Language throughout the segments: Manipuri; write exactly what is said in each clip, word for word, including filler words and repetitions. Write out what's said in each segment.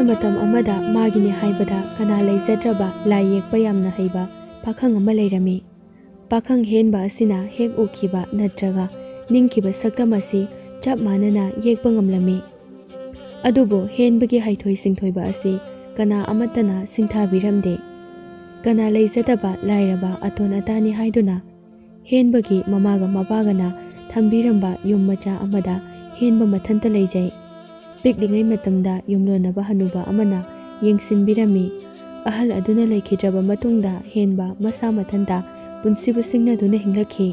ꯃꯇꯝ ꯑꯃꯗ ꯃꯥꯒꯤꯅꯦ ꯍꯥꯏꯕꯗ ꯀꯅꯥ ꯂꯩꯖꯗ꯭ꯔꯕ ꯂꯥꯏ ꯌꯦꯛꯄ ꯌꯥꯝꯅ ꯍꯩꯕ ꯄꯥꯈꯪ ꯑꯃ ꯂꯩꯔꯝꯃꯤ꯫ ꯄꯥꯈꯪ ꯍꯦꯟꯕ ꯑꯁꯤꯅ ꯍꯦꯛ ꯎꯈꯤꯕ ꯅꯠꯇ꯭ꯔꯒ ꯅꯤꯡꯈꯤꯕ ꯁꯛꯇꯝ ꯑꯁꯤ ꯆꯞ ꯃꯥꯟꯅꯅ ꯌꯦꯛꯄ ꯉꯝꯂꯝꯃꯤ꯫ ꯑꯗꯨꯕꯨ ꯍꯦꯟꯕꯒꯤ ꯍꯩꯊꯣꯏ ꯁꯤꯡꯊꯣꯏꯕ ꯑꯁꯤ ꯀꯅꯥ ꯑꯃꯠꯇꯅ ꯁꯤꯡꯊꯥꯕꯤꯔꯝꯗꯦ꯫ ꯀꯅꯥ ꯂꯩꯖꯗꯕ ꯂꯥꯏꯔꯕ ꯑꯇꯣꯟ ꯑꯇꯥꯅꯤ ꯍꯥꯏꯗꯨꯅ ꯍꯦꯟꯕꯒꯤ ꯃꯃꯥꯒ ꯃꯄꯥꯒꯅ ꯊꯝꯕꯤꯔꯝꯕ ꯌꯨꯝ ꯃꯆꯥ ꯑꯃꯗ ꯍꯦꯟꯕ ꯃꯊꯟꯇ ꯂꯩꯖꯩ꯫ ꯄꯤꯛꯂꯤꯉꯩ ꯃꯇꯝꯗ ꯌꯨꯝꯂꯣꯟꯅꯕ ꯍꯅꯨꯕ ꯑꯃꯅ ꯌꯦꯡꯁꯤꯟꯕꯤꯔꯝꯃꯤ꯫ ꯑꯍꯜ ꯑꯗꯨꯅ ꯂꯩꯈꯤꯗ꯭ꯔꯕ ꯃꯇꯨꯡꯗ ꯍꯦꯟꯕ ꯃꯁꯥ ꯃꯊꯟꯇ ꯄꯨꯟꯁꯤꯕꯨ ꯁꯤꯡꯅꯗꯨꯅ ꯍꯤꯡꯂꯛꯈꯤ꯫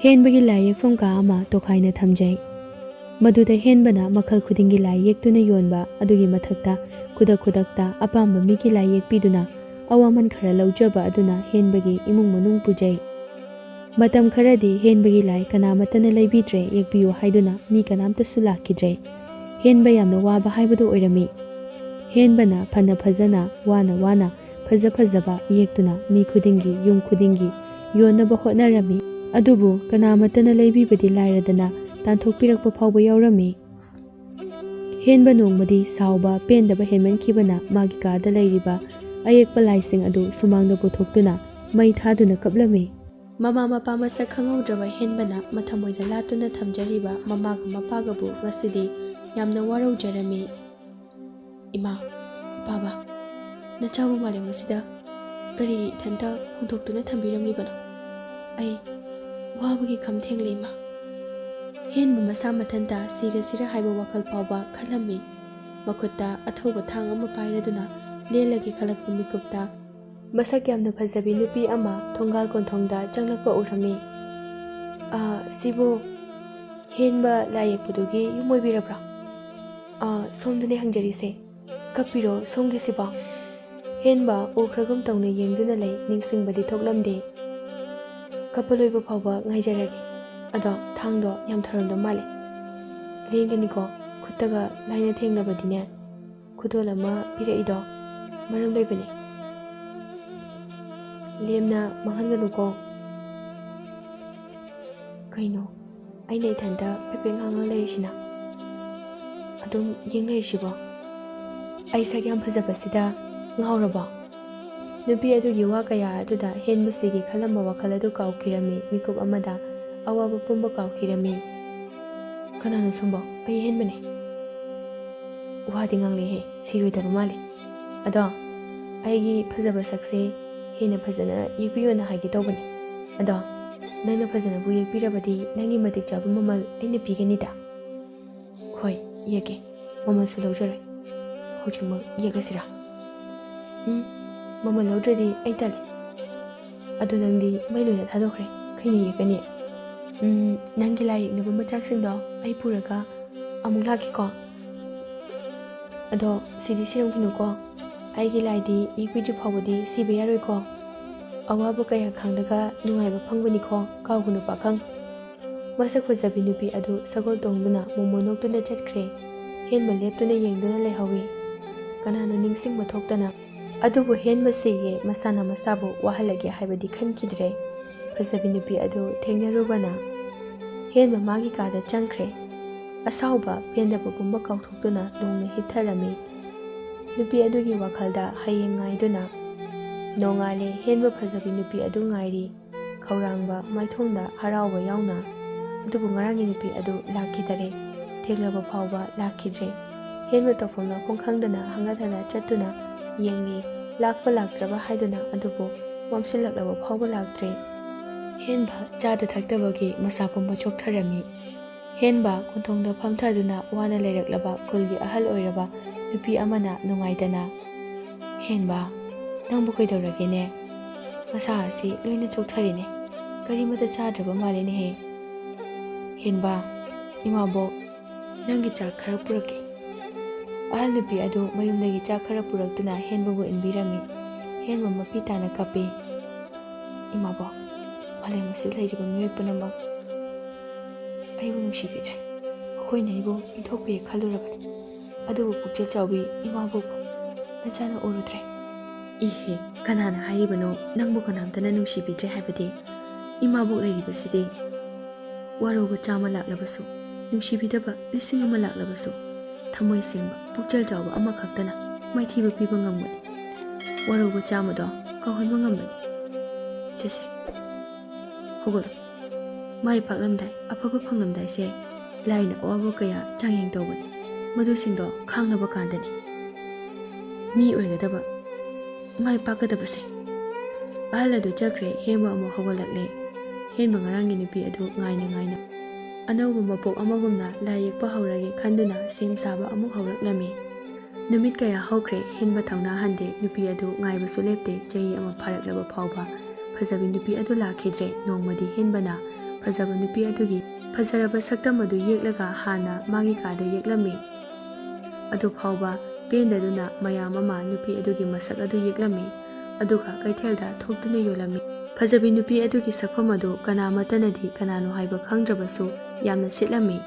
ꯍꯦꯟꯕꯒꯤ ꯂꯥꯏ ꯌꯦꯛꯐꯝ ꯀꯥ ꯑꯃ ꯇꯣꯈꯥꯏꯅ ꯊꯝꯖꯩ꯫ ꯃꯗꯨꯗ ꯍꯦꯟꯕꯅ ꯃꯈꯜ ꯈꯨꯗꯤꯡꯒꯤ ꯂꯥꯏ ꯌꯦꯛꯇꯨꯅ ꯌꯣꯟꯕ ꯑꯗꯨꯒꯤ ꯃꯊꯛꯇ ꯈꯨꯗꯛ ꯈꯨꯗꯛꯇ ꯑꯄꯥꯝꯕ ꯃꯤꯒꯤ ꯂꯥꯏ ꯌꯦꯛꯄꯤꯗꯨꯅ ꯑꯋꯥꯃꯟ ꯈꯔ ꯂꯧꯖꯕ ꯑꯗꯨꯅ ꯍꯦꯟꯕꯒꯤ ꯏꯃꯨꯡ ꯃꯅꯨꯡ ꯄꯨꯖꯩ꯫ ꯃꯇꯝ ꯈꯔꯗꯤ ꯍꯦꯟꯕꯒꯤ ꯂꯥꯏ ꯀꯅꯥꯃꯠꯇꯅ ꯂꯩꯕꯤꯗ꯭ꯔꯦ, ꯌꯦꯛꯄꯤꯌꯨ ꯍꯥꯏꯗꯨꯅ ꯃꯤ ꯀꯅꯥꯝꯇꯁꯨ ꯂꯥꯛꯈꯤꯗ꯭ꯔꯦ꯫ ꯍꯦꯟꯕ ꯌꯥꯝꯅ ꯋꯥꯕ ꯍꯥꯏꯕꯗꯨ ꯑꯣꯏꯔꯝꯃꯤ꯫ ꯍꯦꯟꯕꯅ ꯐꯅ ꯐꯖꯅ, ꯋꯥꯅ ꯋꯥꯅ, ꯐꯖ ꯐꯖꯕ ꯌꯦꯛꯇꯨꯅ ꯃꯤ ꯈꯨꯗꯤꯡꯒꯤ ꯌꯨꯝ ꯈꯨꯗꯤꯡꯒꯤ ꯌꯣꯟꯅꯕ ꯍꯣꯠꯅꯔꯝꯃꯤ꯫ ꯑꯗꯨꯕꯨ ꯀꯅꯥꯃꯠꯇꯅ ꯂꯩꯕꯤꯕꯗꯤ ꯂꯥꯏꯔꯗꯅ ꯇꯥꯟꯊꯣꯛꯄꯤꯔꯛꯄ ꯐꯥꯎꯕ ꯌꯥꯎꯔꯝꯃꯤ꯫ ꯍꯦꯟꯕ ꯅꯣꯡꯃꯗꯤ ꯁꯥꯎꯕ ꯄꯦꯟꯗꯕ ꯍꯦꯟꯃꯟꯈꯤꯕꯅ ꯃꯥꯒꯤ ꯀꯥꯗ ꯂꯩꯔꯤꯕ ꯑꯌꯦꯛꯄ ꯂꯥꯏꯁꯤꯡ ꯑꯗꯨ ꯁꯨꯃꯥꯡꯗ ꯄꯨꯊꯣꯛꯇꯨꯅ ꯃꯩ ꯊꯥꯗꯨꯅ ꯀꯞꯂꯝꯃꯤ꯫ ꯃꯃꯥ ꯃꯄꯥ ꯃꯁꯛ ꯈꯪꯍꯧꯗ꯭ꯔꯕ ꯍꯦꯟꯕꯅ ꯃꯊꯃꯣꯏꯗ ꯂꯥꯠꯇꯨꯅ ꯊꯝꯖꯔꯤꯕ ꯃꯃꯥꯒ ꯃꯄꯥꯒꯕꯨ ꯉꯁꯤꯗꯤ ꯌꯥꯝꯅ ꯋꯥꯔꯧꯖꯔꯝꯃꯤ꯫ "ꯏꯃꯥ, ꯕꯥꯕꯥ, ꯅꯆꯥꯕꯨ ꯃꯥꯂꯦꯝ ꯑꯁꯤꯗ ꯀꯔꯤ ꯏꯊꯟꯇ ꯍꯨꯟꯗꯣꯛꯇꯨꯅ ꯊꯝꯕꯤꯔꯝꯂꯤꯕꯅꯣ? ꯑꯩ ꯋꯥꯕꯒꯤ ꯈꯝ ꯊꯦꯡꯂꯦ, ꯏꯃꯥ꯫" ꯍꯦꯟꯕ ꯃꯁꯥ ꯃꯊꯟꯇ ꯁꯤꯔꯁꯤꯔ ꯍꯥꯏꯕ ꯋꯥꯈꯜ ꯐꯥꯎꯕ ꯈꯜꯂꯝꯃꯤ꯫ ꯃꯈꯨꯠꯇ ꯑꯊꯧꯕ ꯊꯥꯡ ꯑꯃ ꯄꯥꯏꯔꯗꯨꯅ ꯂꯦꯜꯂꯒꯦ ꯈꯜꯂꯛꯄ ꯃꯤꯀꯨꯞꯇ ꯃꯁꯛ ꯌꯥꯝꯅ ꯐꯖꯕꯤ ꯅꯨꯄꯤ ꯑꯃ ꯊꯣꯡꯒꯥꯜ ꯀꯣꯟꯊꯣꯡꯗ ꯆꯪꯂꯛꯄ ꯎꯔꯝꯃꯤ꯫ "ꯑ, ꯁꯤꯕꯨ ꯍꯦꯟꯕ ꯂꯥꯏ ꯌꯦꯛꯄꯗꯨꯒꯤ ꯌꯨꯝ ꯑꯣꯏꯕꯤꯔꯕ꯭ꯔꯥ? ꯑ, ꯁꯣꯝꯗꯅꯦ ꯍꯪꯖꯔꯤꯁꯦ꯫ ꯀꯞꯄꯤꯔꯣ ꯁꯣꯝꯒꯤꯁꯤꯕꯣ?" ꯍꯦꯟꯕ ꯎꯈ꯭ꯔꯒꯨꯝ ꯇꯧꯅ ꯌꯦꯡꯗꯨꯅ ꯂꯩ, ꯅꯤꯡꯁꯤꯡꯕꯗꯤ ꯊꯣꯛꯂꯝꯗꯦ꯫ "ꯀꯞꯄ ꯂꯣꯏꯕ ꯐꯥꯎꯕ ꯉꯥꯏꯖꯔꯒꯦ꯫ ꯑꯗꯣ ꯊꯥꯡꯗꯣ ꯌꯥꯝ ꯊꯧꯔꯝꯗꯧ ꯃꯥꯜꯂꯦ꯫ ꯂꯦꯡꯒꯅꯤꯀꯣ, ꯈꯨꯠꯇꯒ ꯂꯥꯏꯅ ꯊꯦꯡꯂꯕꯗꯤꯅꯦ, ꯈꯨꯗꯣꯜ ꯑꯃ ꯄꯤꯔꯛꯏꯗꯣ ꯃꯔꯝ ꯂꯩꯕꯅꯦ꯫ ꯂꯦꯝꯅ ꯃꯥꯡꯍꯟꯒꯅꯨꯀꯣ꯫" ꯀꯩꯅꯣ, ꯑꯩꯅ ꯏꯊꯟꯇ ꯄꯦꯄꯦ ꯉꯥꯡꯉ ꯂꯩꯔꯤꯁꯤꯅ? ꯑꯗꯨꯝ ꯌꯦꯡ ꯂꯩꯔꯤꯁꯤꯕꯣ? ꯑꯩ ꯁꯛ ꯌꯥꯝ ꯐꯖꯕꯁꯤꯗ ꯉꯥꯎꯔꯕꯣ? ꯅꯨꯄꯤ ꯑꯗꯨꯒꯤ ꯋꯥ ꯀꯌꯥ ꯑꯗꯨꯗ ꯍꯦꯟꯕꯁꯤꯒꯤ ꯈꯜꯂꯝꯕ ꯋꯥꯈꯜ ꯑꯗꯨ ꯀꯥꯎꯈꯤꯔꯝꯃꯤ꯫ ꯃꯤꯀꯨꯞ ꯑꯃꯗ ꯑꯋꯥꯕ ꯄꯨꯝꯕ ꯀꯥꯎꯈꯤꯔꯝꯃꯤ꯫ "ꯀꯅꯥꯅꯣ ꯁꯣꯝꯕꯣ? ꯑꯩ ꯍꯦꯟꯕꯅꯦ꯫" ꯋꯥꯗꯤ ꯉꯥꯡꯂꯦꯍꯦ, ꯁꯤꯔꯣꯏꯗꯕ ꯃꯥꯜꯂꯤ꯫ "ꯑꯗꯣ, ꯑꯩꯒꯤ ꯐꯖꯕ ꯁꯛꯁꯦ ꯍꯦꯟꯅ ꯐꯖꯅ ꯌꯦꯛꯄꯤꯌꯣꯅ ꯍꯥꯏꯒꯦ ꯇꯧꯕꯅꯤ꯫ ꯑꯗꯣ, ꯅꯪꯅ ꯐꯖꯅꯕꯨ ꯌꯦꯛꯄꯤꯔꯕꯗꯤ ꯅꯪꯒꯤ ꯃꯇꯤꯛ ꯆꯥꯕ ꯃꯃꯜ ꯑꯩꯅ ꯄꯤꯒꯅꯤꯗ꯫" "ꯍꯣꯏ, ꯌꯦꯛꯀꯦ꯫ ꯃꯃꯜꯁꯨ ꯂꯧꯖꯔꯣꯏ꯫ ꯍꯧꯖꯤꯛꯃꯛ ꯌꯦꯛꯂꯁꯤꯔꯥ?" "ꯎꯝ, ꯃꯃꯜ ꯂꯧꯗ꯭ꯔꯗꯤ ꯑꯩ ꯇꯜꯂꯤ꯫" "ꯑꯗꯣ ꯅꯪꯗꯤ ꯃꯩ ꯂꯣꯏꯅ ꯊꯥꯗꯣꯛꯈ꯭ꯔꯦ꯫ ꯀꯩꯅ ꯌꯦꯛꯀꯅꯤ?" "ꯎꯝ, ꯅꯪꯒꯤ ꯂꯥꯏ ꯌꯦꯛꯅꯕ ꯃꯆꯥꯛꯁꯤꯡꯗꯣ ꯑꯩ ꯄꯨꯔꯒ ꯑꯃꯨꯛ ꯂꯥꯛꯀꯦꯀꯣ꯫ ꯑꯗꯣ ꯁꯤꯗꯤ ꯁꯤꯔꯝꯈꯤꯅꯨꯀꯣ꯫ ꯑꯩꯒꯤ ꯂꯥꯏꯗꯤ ꯌꯦꯛꯄꯤꯗ꯭ꯔꯤ ꯐꯥꯎꯕꯗꯤ ꯁꯤꯕ ꯌꯥꯔꯣꯏꯀꯣ꯫ ꯑꯋꯥꯕ ꯀꯌꯥ ꯈꯥꯡꯂꯒ ꯅꯨꯡꯉꯥꯏꯕ ꯐꯪꯕꯅꯤꯀꯣ, ꯀꯥꯎꯒꯅꯨ ꯄꯥꯈꯪ꯫" ꯃꯁꯛ ꯐꯖꯕꯤ ꯅꯨꯄꯤ ꯑꯗꯨ ꯁꯒꯣꯜ ꯇꯣꯡꯗꯨꯅ ꯃꯣꯃꯣꯟ ꯅꯣꯛꯇꯨꯅ ꯆꯠꯈ꯭ꯔꯦ꯫ ꯍꯦꯟꯕ ꯂꯦꯞꯇꯨꯅ ꯌꯦꯡꯗꯨꯅ ꯂꯩꯍꯧꯏ꯫ ꯀꯅꯥꯅꯣ ꯅꯤꯡꯁꯤꯡꯕ ꯊꯣꯛꯇꯅ꯫ ꯑꯗꯨꯕꯨ ꯍꯦꯟꯕꯁꯤꯒꯤ ꯃꯁꯥꯅ ꯃꯁꯥꯕꯨ ꯋꯥꯍꯜꯂꯒꯦ ꯍꯥꯏꯕꯗꯤ ꯈꯟꯈꯤꯗ꯭ꯔꯦ꯫ ꯐꯖꯕꯤ ꯅꯨꯄꯤ ꯑꯗꯨ ꯊꯦꯡꯅꯔꯨꯕꯅ ꯍꯦꯟꯕ ꯃꯥꯒꯤ ꯀꯥꯗ ꯆꯪꯈ꯭ꯔꯦ꯫ ꯑꯁꯥꯎꯕ ꯄꯦꯟꯗꯕ ꯄꯨꯝꯕ ꯀꯥꯎꯊꯣꯛꯇꯨꯅ ꯂꯣꯡꯅ ꯍꯤꯞꯊꯔꯝꯃꯤ꯫ ꯅꯨꯄꯤ ꯑꯗꯨꯒꯤ ꯋꯥꯈꯜꯗ ꯍꯌꯦꯡ ꯉꯥꯏꯗꯨꯅ ꯅꯣꯡꯉꯥꯜꯂꯦ꯫ ꯍꯦꯟꯕ ꯐꯖꯕꯤ ꯅꯨꯄꯤ ꯑꯗꯨ ꯉꯥꯏꯔꯤ꯫ ꯈꯧꯔꯥꯡꯕ ꯃꯥꯏꯊꯣꯡꯗ ꯍꯔꯥꯎꯕ ꯌꯥꯎꯅ꯫ ꯑꯗꯨꯕꯨ ꯉꯔꯥꯡꯒꯤ ꯅꯨꯄꯤ ꯑꯗꯨ ꯂꯥꯛꯈꯤꯗꯔꯦ꯫ ꯊꯦꯡꯂꯕ ꯐꯥꯎꯕ ꯂꯥꯛꯈꯤꯗ꯭ꯔꯦ꯫ ꯍꯦꯟꯕ ꯇꯧꯐꯝ ꯂꯥꯛꯐꯝ ꯈꯪꯗꯅ ꯍꯪꯒꯠ ꯍꯟꯗ ꯆꯠꯇꯨꯅ ꯌꯦꯡꯂꯤ꯫ ꯂꯥꯛꯄ ꯂꯥꯛꯇ꯭ꯔꯕ ꯍꯥꯏꯗꯨꯅ ꯑꯗꯨꯕꯨ ꯃꯝꯁꯤꯜꯂꯛꯂꯕ ꯐꯥꯎꯕ ꯂꯥꯛꯇ꯭ꯔꯦ꯫ ꯍꯦꯟꯕ ꯆꯥꯗ ꯊꯛꯇꯕꯒꯤ ꯃꯁꯥ ꯄꯨꯝꯕ ꯆꯣꯛꯊꯔꯝꯃꯤ꯫ ꯍꯦꯟꯕ ꯀꯣꯟꯊꯣꯡꯗ ꯐꯝꯊꯗꯨꯅ ꯋꯥꯅ ꯂꯩꯔꯛꯂꯕ ꯈꯨꯜꯒꯤ ꯑꯍꯜ ꯑꯣꯏꯔꯕ ꯅꯨꯄꯤ ꯑꯃꯅ ꯅꯨꯡꯉꯥꯏꯇꯅ, "ꯍꯦꯟꯕ, ꯅꯪꯕꯨ ꯀꯩꯗꯧꯔꯒꯦꯅꯦ? ꯃꯁꯥ ꯑꯁꯤ ꯂꯣꯏꯅ ꯆꯣꯛꯊꯔꯦꯅꯦ꯫ ꯀꯔꯤꯃꯠꯇ ꯆꯥꯗ꯭ꯔꯕ ꯃꯥꯜꯂꯦꯅꯦꯍꯦ꯫ ꯍꯦꯟꯕ, ꯏꯃꯥꯕꯣꯛ, ꯅꯪꯒꯤ ꯆꯥꯛ ꯈꯔ ꯄꯨꯔꯛꯀꯦ꯫" ꯑꯍꯜ ꯅꯨꯄꯤ ꯑꯗꯨ ꯃꯌꯨꯝꯗꯒꯤ ꯆꯥꯛ ꯈꯔ ꯄꯨꯔꯛꯇꯨꯅ ꯍꯦꯟꯕꯕꯨ ꯏꯟꯕꯤꯔꯝꯃꯤ꯫ ꯍꯦꯟꯕ ꯃꯄꯤ ꯇꯥꯅ ꯀꯞꯄꯤ꯫ "ꯏꯃꯥꯕꯣꯛ, ꯃꯥꯂꯦꯝ ꯑꯁꯤꯗ ꯂꯩꯔꯤꯕ ꯃꯤꯑꯣꯏ ꯄꯨꯝꯅꯃꯛ ꯑꯩꯕꯨ ꯅꯨꯡꯁꯤꯕꯤꯗ꯭ꯔꯦ꯫ ꯃꯈꯣꯏꯅ ꯑꯩꯕꯨ ꯏꯟꯊꯣꯛꯄꯤꯔꯦ ꯈꯜꯂꯨꯔꯕꯅꯤ꯫ ꯑꯗꯨꯕꯨ ꯄꯨꯛꯆꯦꯜ ꯆꯥꯎꯕꯤ ꯏꯃꯥꯕꯣꯛꯄꯨ ꯅꯆꯥꯅ ꯎꯔꯨꯗ꯭ꯔꯦ꯫" "ꯏꯍꯦ, ꯀꯅꯥꯅ ꯍꯥꯏꯔꯤꯕꯅꯣ ꯅꯪꯕꯨ ꯀꯅꯥꯝꯇꯅ ꯅꯨꯡꯁꯤꯕꯤꯗ꯭ꯔꯦ ꯍꯥꯏꯕꯗꯤ? ꯏꯃꯥꯕꯣꯛ ꯂꯩꯔꯤꯕꯁꯤꯗꯤ꯫ ꯋꯥꯔꯧꯕ ꯆꯥꯝꯃ ꯂꯥꯛꯂꯕꯁꯨ, ꯅꯨꯡꯁꯤꯕꯤꯗꯕ ꯂꯤꯁꯤꯡ ꯑꯃ ꯂꯥꯛꯂꯕꯁꯨ, ꯊꯃꯣꯏ ꯁꯦꯡꯕ, ꯄꯨꯛꯆꯦꯜ ꯆꯥꯎꯕ ꯑꯃꯈꯛꯇꯅ ꯃꯥꯏꯊꯤꯕ ꯄꯤꯕ ꯉꯝꯒꯅꯤ꯫ ꯋꯥꯔꯧꯕ ꯆꯥꯝꯃꯗꯣ ꯀꯥꯎꯍꯟꯕ ꯉꯝꯕꯅꯤ꯫ ꯆꯠꯁꯦ, ꯍꯧꯒꯠꯂꯨ꯫ ꯃꯥꯏ ꯄꯥꯛꯂꯝꯗꯥꯏ, ꯑꯐꯕ ꯐꯪꯂꯝꯗꯥꯏꯁꯦ ꯂꯥꯏꯅ ꯑꯋꯥꯕ ꯀꯌꯥ ꯆꯥꯡꯌꯦꯡ ꯇꯧꯕꯅꯤ꯫ ꯃꯗꯨꯁꯤꯡꯗꯣ ꯈꯥꯡꯂꯕ ꯀꯥꯟꯗꯅꯤ ꯃꯤ ꯑꯣꯏꯒꯗꯕ, ꯃꯥꯏ ꯄꯥꯛꯀꯗꯕꯁꯦ꯫ ꯑꯍꯜ ꯑꯗꯨ ꯆꯠꯈ꯭ꯔꯦ, ꯍꯦꯟꯕ ꯑꯃꯨꯛ ꯍꯧꯒꯠꯂꯛꯂꯦ꯫ ꯍꯦꯟꯕ ꯉꯔꯥꯡꯒꯤ ꯅꯨꯄꯤ ꯑꯗꯨ ꯉꯥꯏꯅ ꯉꯥꯏꯅ ꯑꯅꯧꯕ ꯃꯄꯣꯛ ꯑꯃꯒꯨꯝꯅ ꯂꯥꯏ ꯌꯦꯛꯄ ꯍꯧꯔꯒꯦ ꯈꯟꯗꯨꯅ ꯁꯦꯝ ꯁꯥꯕ ꯑꯃꯨꯛ ꯍꯧꯔꯛꯂꯝꯃꯤ꯫ ꯅꯨꯃꯤꯠ ꯀꯌꯥ ꯍꯧꯈ꯭ꯔꯦ, ꯍꯦꯟꯕ ꯊꯧꯅꯥ ꯍꯟꯗꯦ, ꯅꯨꯄꯤ ꯑꯗꯨ ꯉꯥꯏꯕꯁꯨ ꯂꯦꯞꯇꯦ꯫ ꯆꯍꯤ ꯑꯃ ꯐꯥꯔꯛꯂꯕ ꯐꯥꯎꯕ ꯐꯖꯕꯤ ꯅꯨꯄꯤ ꯑꯗꯨ ꯂꯥꯛꯈꯤꯗ꯭ꯔꯦ꯫ ꯅꯣꯡꯃꯗꯤ ꯍꯦꯟꯕꯅ ꯐꯖꯕ ꯅꯨꯄꯤ ꯑꯗꯨꯒꯤ ꯐꯖꯔꯕ ꯁꯛꯇꯝ ꯑꯗꯨ ꯌꯦꯛꯂꯒ ꯍꯥꯟꯅ ꯃꯥꯒꯤ ꯀꯥꯗ ꯌꯦꯛꯂꯝꯃꯤ꯫ ꯑꯗꯨ ꯐꯥꯎꯕ ꯄꯦꯟꯗꯗꯨꯅ ꯃꯌꯥꯝ ꯑꯃ ꯅꯨꯄꯤ ꯑꯗꯨꯒꯤ ꯃꯁꯛ ꯑꯗꯨ ꯌꯦꯛꯂꯝꯃꯤ, ꯑꯗꯨꯒ ꯀꯩꯊꯦꯜꯗ ꯊꯣꯛꯇꯨꯅ ꯌꯣꯜꯂꯝꯃꯤ꯫ ꯐꯖꯕꯤ ꯅꯨꯄꯤ ꯑꯗꯨꯒꯤ ꯁꯛꯐꯝ ꯑꯗꯨ ꯀꯅꯥꯃꯠꯇꯅꯗꯤ ꯀꯅꯥꯅꯣ ꯍꯥꯏꯕ ꯈꯪꯗ꯭ꯔꯕꯁꯨ ꯌꯥꯝꯅ ꯁꯤꯠꯂꯝꯃꯤ꯫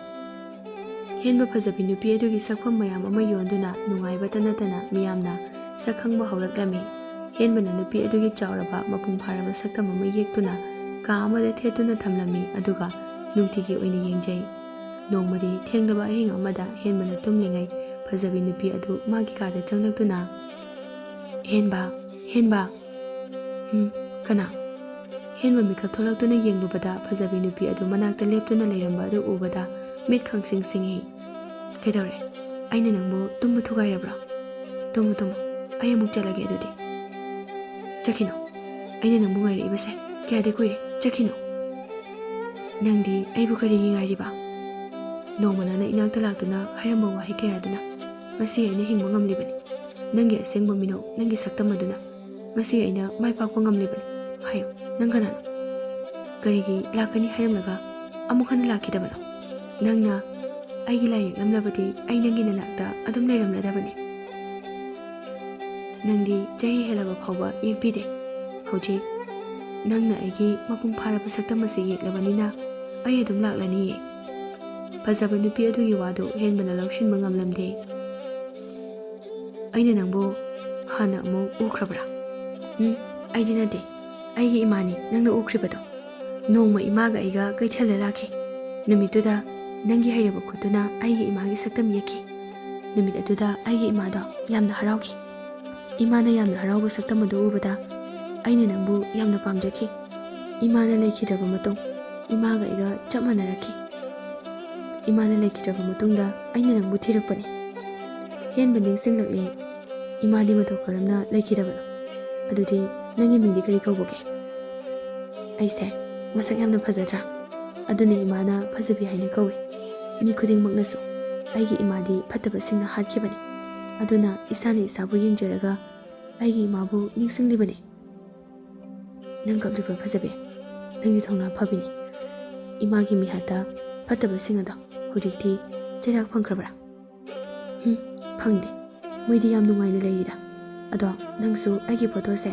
ꯍꯦꯟꯕ ꯐꯖꯕꯤ ꯅꯨꯄꯤ ꯑꯗꯨꯒꯤ ꯁꯛꯐꯝ ꯃꯌꯥꯝ ꯑꯃ ꯌꯣꯟꯗꯨꯅ ꯅꯨꯡꯉꯥꯏꯕꯇ ꯅꯠꯇꯅ ꯃꯤꯌꯥꯝꯅ ꯁꯛ ꯈꯪꯕ ꯍꯧꯔꯛꯂꯝꯃꯤ꯫ ꯍꯦꯟꯕꯅ ꯅꯨꯄꯤ ꯑꯗꯨꯒꯤ ꯆꯥꯎꯔꯕ ꯃꯄꯨꯡ ꯐꯥꯔꯕ ꯁꯛꯇꯝ ꯑꯃ ꯌꯦꯛꯇꯨꯅ ꯀꯥ ꯑꯃꯗ ꯊꯦꯠꯇꯨꯅ ꯊꯝꯂꯝꯃꯤ, ꯑꯗꯨꯒ ꯅꯨꯡꯇꯤꯒꯤ ꯑꯣꯏꯅ ꯌꯦꯡꯖꯩ꯫ ꯅꯣꯡꯃꯗꯤ ꯊꯦꯡꯂꯕ ꯑꯍꯤꯡ ꯑꯃꯗ ꯍꯦꯟꯕꯅ ꯇꯨꯝꯂꯤꯉꯩ ꯐꯖꯕꯤ ꯅꯨꯄꯤ ꯑꯗꯨ ꯃꯥꯒꯤ ꯀꯥꯗ ꯆꯪꯂꯛꯇꯨꯅ, "ꯍꯦꯟꯕ, ꯍꯦꯟꯕ!" "ꯎꯝ, ꯀꯅꯥ?" ꯍꯦꯟꯕ ꯃꯤꯀꯞ ꯊꯣꯛꯂꯛꯇꯨꯅ ꯌꯦꯡꯂꯨꯕꯗ ꯐꯖꯕꯤ ꯅꯨꯄꯤ ꯑꯗꯨ ꯃꯅꯥꯛꯇ ꯂꯦꯞꯇꯨꯅ ꯂꯩꯔꯝꯕ ꯑꯗꯨ ꯎꯕꯗ ꯃꯤꯠ ꯈꯪꯁꯤꯡ ꯁꯤꯡꯏ꯫ "ꯀꯩꯗꯧꯔꯦ? ꯑꯩꯅ ꯅꯪꯕꯨ ꯇꯨꯝꯕ ꯊꯨꯒꯥꯏꯔꯕ꯭ꯔꯣ? ꯇꯨꯝꯃꯨ, ꯇꯨꯝꯃꯨ, ꯑꯩ ꯑꯃꯨꯛ ꯆꯠꯂꯒꯦ ꯑꯗꯨꯗꯤ꯫" "ꯆꯠꯈꯤꯅꯣ, ꯑꯩꯅ ꯅꯪꯕꯨ ꯉꯥꯏꯔꯛꯏꯕꯁꯦ ꯀꯌꯥꯗꯤ ꯀꯨꯏꯔꯦ, ꯆꯠꯈꯤꯅꯣ꯫" "ꯅꯪꯗꯤ ꯑꯩꯕꯨ ꯀꯔꯤꯒꯤ ꯉꯥꯏꯔꯤꯕ? ꯅꯣꯡꯃ ꯅꯪꯅ ꯏꯅꯥꯛꯇ ꯂꯥꯛꯇꯨꯅ ꯍꯥꯏꯔꯝꯕ ꯋꯥꯍꯩ ꯀꯌꯥꯗꯨꯅ ꯉꯁꯤ ꯑꯩꯅ ꯍꯤꯡꯕ ꯉꯝꯂꯤꯕꯅꯤ꯫ ꯅꯪꯒꯤ ꯑꯁꯦꯡꯕ ꯃꯤꯅꯣꯛ, ꯅꯪꯒꯤ ꯁꯛꯇꯝ ꯑꯗꯨꯅ ꯉꯁꯤ ꯑꯩꯅ ꯃꯥꯏ ꯄꯥꯛꯄ ꯉꯝꯂꯤꯕꯅꯤ꯫ ꯍꯥꯏꯌꯨ, ꯅꯪ ꯀꯅꯥꯅꯣ? ꯀꯔꯤꯒꯤ ꯂꯥꯛꯀꯅꯤ ꯍꯥꯏꯔꯝꯂꯒ ꯑꯃꯨꯛ ꯍꯟꯅ ꯂꯥꯛꯈꯤꯗꯕꯅꯣ? ꯅꯪꯅ ꯑꯩꯒꯤ ꯂꯥꯏ ꯌꯦꯛꯂꯝꯂꯕꯗꯤ ꯑꯩ ꯅꯪꯒꯤ ꯅꯅꯥꯛꯇ ꯑꯗꯨꯝ ꯂꯩꯔꯝꯂꯗꯕꯅꯤ꯫ ꯅꯪꯗꯤ ꯆꯍꯤ ꯍꯦꯜꯂꯕ ꯐꯥꯎꯕ ꯌꯦꯛꯄꯤꯗꯦ꯫ ꯍꯧꯖꯤꯛ ꯅꯪꯅ ꯑꯩꯒꯤ ꯃꯄꯨꯡ ꯐꯥꯔꯕ ꯁꯛꯇꯝ ꯑꯁꯤ ꯌꯦꯛꯂꯕꯅꯤꯅ ꯑꯩ ꯑꯗꯨꯝ ꯂꯥꯛꯂꯅꯤꯌꯦ꯫" ꯐꯖꯕ ꯅꯨꯄꯤ ꯑꯗꯨꯒꯤ ꯋꯥꯗꯨ ꯍꯦꯟꯕꯅ ꯂꯧꯁꯤꯟꯕ ꯉꯝꯂꯝꯗꯦ꯫ "ꯑꯩꯅ ꯅꯪꯕꯨ ꯍꯥꯟꯅ ꯑꯃꯨꯛ ꯎꯈ꯭ꯔꯕ꯭ꯔꯥ?" "ꯎꯝ, ꯑꯩꯗꯤ ꯅꯠꯇꯦ, ꯑꯩꯒꯤ ꯏꯃꯥꯅꯤ ꯅꯪꯅ ꯎꯈ꯭ꯔꯤꯕꯗꯣ꯫ ꯅꯣꯡꯃ ꯏꯃꯥꯒ ꯑꯩꯒ ꯀꯩꯊꯦꯜꯗ ꯂꯥꯛꯈꯤ꯫ ꯅꯨꯃꯤꯠꯇꯨꯗ ꯅꯪꯒꯤ ꯍꯩꯔꯕ ꯈꯨꯠꯇꯨꯅ ꯑꯩꯒꯤ ꯏꯃꯥꯒꯤ ꯁꯛꯇꯝ ꯌꯦꯛꯈꯤ꯫ ꯅꯨꯃꯤꯠ ꯑꯗꯨꯗ ꯑꯩꯒꯤ ꯏꯃꯥꯗꯣ ꯌꯥꯝꯅ ꯍꯔꯥꯎꯈꯤ꯫ ꯏꯃꯥꯅ ꯌꯥꯝꯅ ꯍꯔꯥꯎꯕ ꯁꯛꯇꯝ ꯑꯗꯨ ꯎꯕꯗ ꯑꯩꯅ ꯅꯪꯕꯨ ꯌꯥꯝꯅ ꯄꯥꯝꯖꯈꯤ꯫ ꯏꯃꯥꯅ ꯂꯩꯈꯤꯗ꯭ꯔꯕ ꯃꯇꯨꯡ ꯏꯃꯥꯒ ꯑꯩꯒ ꯆꯞ ꯃꯥꯟꯅꯔꯛꯈꯤ꯫ ꯏꯃꯥꯅ ꯂꯩꯈꯤꯗ꯭ꯔꯕ ꯃꯇꯨꯡꯗ ꯑꯩꯅ ꯅꯪꯕꯨ ꯊꯤꯔꯛꯄꯅꯤ꯫ ꯍꯦꯟꯕ ꯅꯤꯡꯁꯤꯡꯂꯛꯂꯦ꯫ ꯏꯃꯥꯗꯤ ꯃꯇꯧ ꯀꯔꯝꯅ ꯂꯩꯈꯤꯗꯕꯅꯣ? ꯑꯗꯨꯗꯤ ꯅꯪꯒꯤ ꯃꯤꯡꯗꯤ ꯀꯔꯤ ꯀꯧꯕꯒꯦ? ꯑꯩꯁꯦ ꯃꯁꯛ ꯌꯥꯝꯅ ꯐꯖꯗ꯭ꯔꯥ? ꯑꯗꯨꯅ ꯏꯃꯥꯅ ꯐꯖꯕꯤ ꯍꯥꯏꯅ ꯀꯧꯏ꯫ ꯃꯤ ꯈꯨꯗꯤꯡꯃꯛꯅꯁꯨ ꯑꯩꯒꯤ ꯏꯃꯥꯗꯤ ꯐꯠꯇꯕꯁꯤꯡꯅ ꯍꯥꯠꯈꯤꯕꯅꯤ꯫ ꯑꯗꯨꯅ ꯏꯁꯥꯅ ꯏꯁꯥꯕꯨ ꯌꯦꯡꯖꯔꯒ ꯑꯩꯒꯤ ꯏꯃꯥꯕꯨ ꯅꯤꯡꯁꯤꯡꯂꯤꯕꯅꯤ꯫ ꯅꯪ ꯀꯞꯂꯤꯕ꯭ꯔꯥ ꯐꯖꯕꯤ? ꯅꯪꯗꯤ ꯊꯧꯅꯥ ꯐꯕꯤꯅꯤ꯫ ꯏꯃꯥꯒꯤ ꯃꯤꯍꯥꯠꯇ ꯐꯠꯇꯕꯁꯤꯡ ꯑꯗꯣ ꯍꯧꯖꯤꯛꯇꯤ ꯆꯩꯔꯥꯛ ꯐꯪꯈ꯭ꯔꯕ꯭ꯔꯥ? ꯍꯨꯝ, ꯐꯪꯗꯦ꯫ ꯃꯣꯏꯗꯤ ꯌꯥꯝ ꯅꯨꯡꯉꯥꯏꯅ ꯂꯩꯔꯤꯗ꯫ ꯑꯗꯣ ꯅꯪꯁꯨ ꯑꯩꯒꯤ ꯐꯣꯇꯣꯁꯦ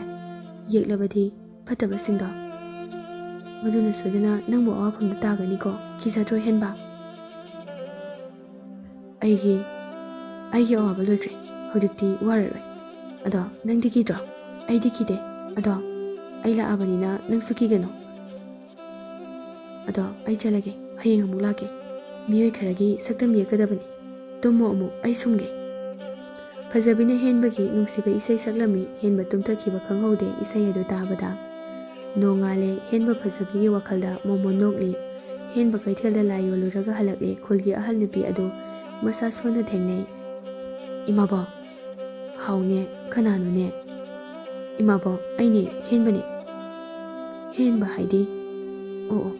ꯌꯦꯛꯂꯕꯗꯤ ꯐꯠꯇꯕꯁꯤꯡꯗꯣ, ꯃꯗꯨꯅ ꯁꯣꯏꯗꯅ ꯅꯪꯕꯨ ꯑꯋꯥꯐꯝꯗ ꯇꯥꯒꯅꯤꯀꯣ꯫ ꯀꯤꯖꯗ꯭ꯔꯣ ꯍꯦꯟꯕ? ꯑꯩꯒꯤ, ꯑꯩꯒꯤ ꯑꯋꯥꯕ ꯂꯣꯏꯈ꯭ꯔꯦ꯫ ꯍꯧꯖꯤꯛꯇꯤ ꯋꯥꯔꯔꯣꯏ꯫ ꯑꯗꯣ ꯅꯪꯗꯤ ꯀꯤꯗ꯭ꯔꯣ? ꯑꯩꯗꯤ ꯀꯤꯗꯦ꯫ ꯑꯗꯣ ꯑꯩ ꯂꯥꯛꯑꯕꯅꯤꯅ ꯅꯪꯁꯨ ꯀꯤꯒꯅꯨ꯫ ꯑꯗꯣ ꯑꯩ ꯆꯠꯂꯒꯦ, ꯍꯌꯦꯡ ꯑꯃꯨꯛ ꯂꯥꯛꯀꯦ꯫ ꯃꯤꯑꯣꯏ ꯈꯔꯒꯤ ꯁꯛꯇꯝ ꯌꯦꯛꯀꯗꯕꯅꯤ꯫ ꯇꯨꯝꯃꯣ ꯑꯃꯨꯛ, ꯑꯩ ꯁꯨꯝꯒꯦ꯫ ꯐꯖꯕꯤꯅ ꯍꯦꯟꯕꯒꯤ ꯅꯨꯡꯁꯤꯕ ꯏꯁꯩ ꯁꯛꯂꯝꯃꯤ꯫ ꯍꯦꯟꯕ ꯇꯨꯝꯊꯈꯤꯕ ꯈꯪꯍꯧꯗꯦ ꯏꯁꯩ ꯑꯗꯨ ꯇꯥꯕꯗ꯫ ꯅꯣꯡꯉꯥꯜꯂꯦ꯫ ꯍꯦꯟꯕ ꯐꯖꯕꯤꯒꯤ ꯋꯥꯈꯜꯗ ꯃꯣꯃꯣꯟ ꯅꯣꯛꯂꯤ꯫ ꯍꯦꯟꯕ ꯀꯩꯊꯦꯜꯗ ꯂꯥꯏ ꯌꯣꯜꯂꯨꯔꯒ ꯍꯜꯂꯛꯂꯦ꯫ ꯈꯨꯜꯒꯤ ꯑꯍꯜ ꯅꯨꯄꯤ ꯑꯗꯨ ꯃꯁꯥ ꯁꯣꯟꯅ ꯊꯦꯡꯅꯩ꯫ "ꯏꯃꯥꯕꯣꯛ!" "ꯍꯥꯎꯅꯦ, ꯀꯅꯥꯅꯣꯅꯦ?" "ꯏꯃꯥꯕꯣꯛ, ꯑꯩꯅꯦ, ꯍꯦꯟꯕꯅꯦ꯫" "ꯍꯦꯟꯕ ꯍꯥꯏꯗꯤ?" "ꯑꯣ ꯑꯣ,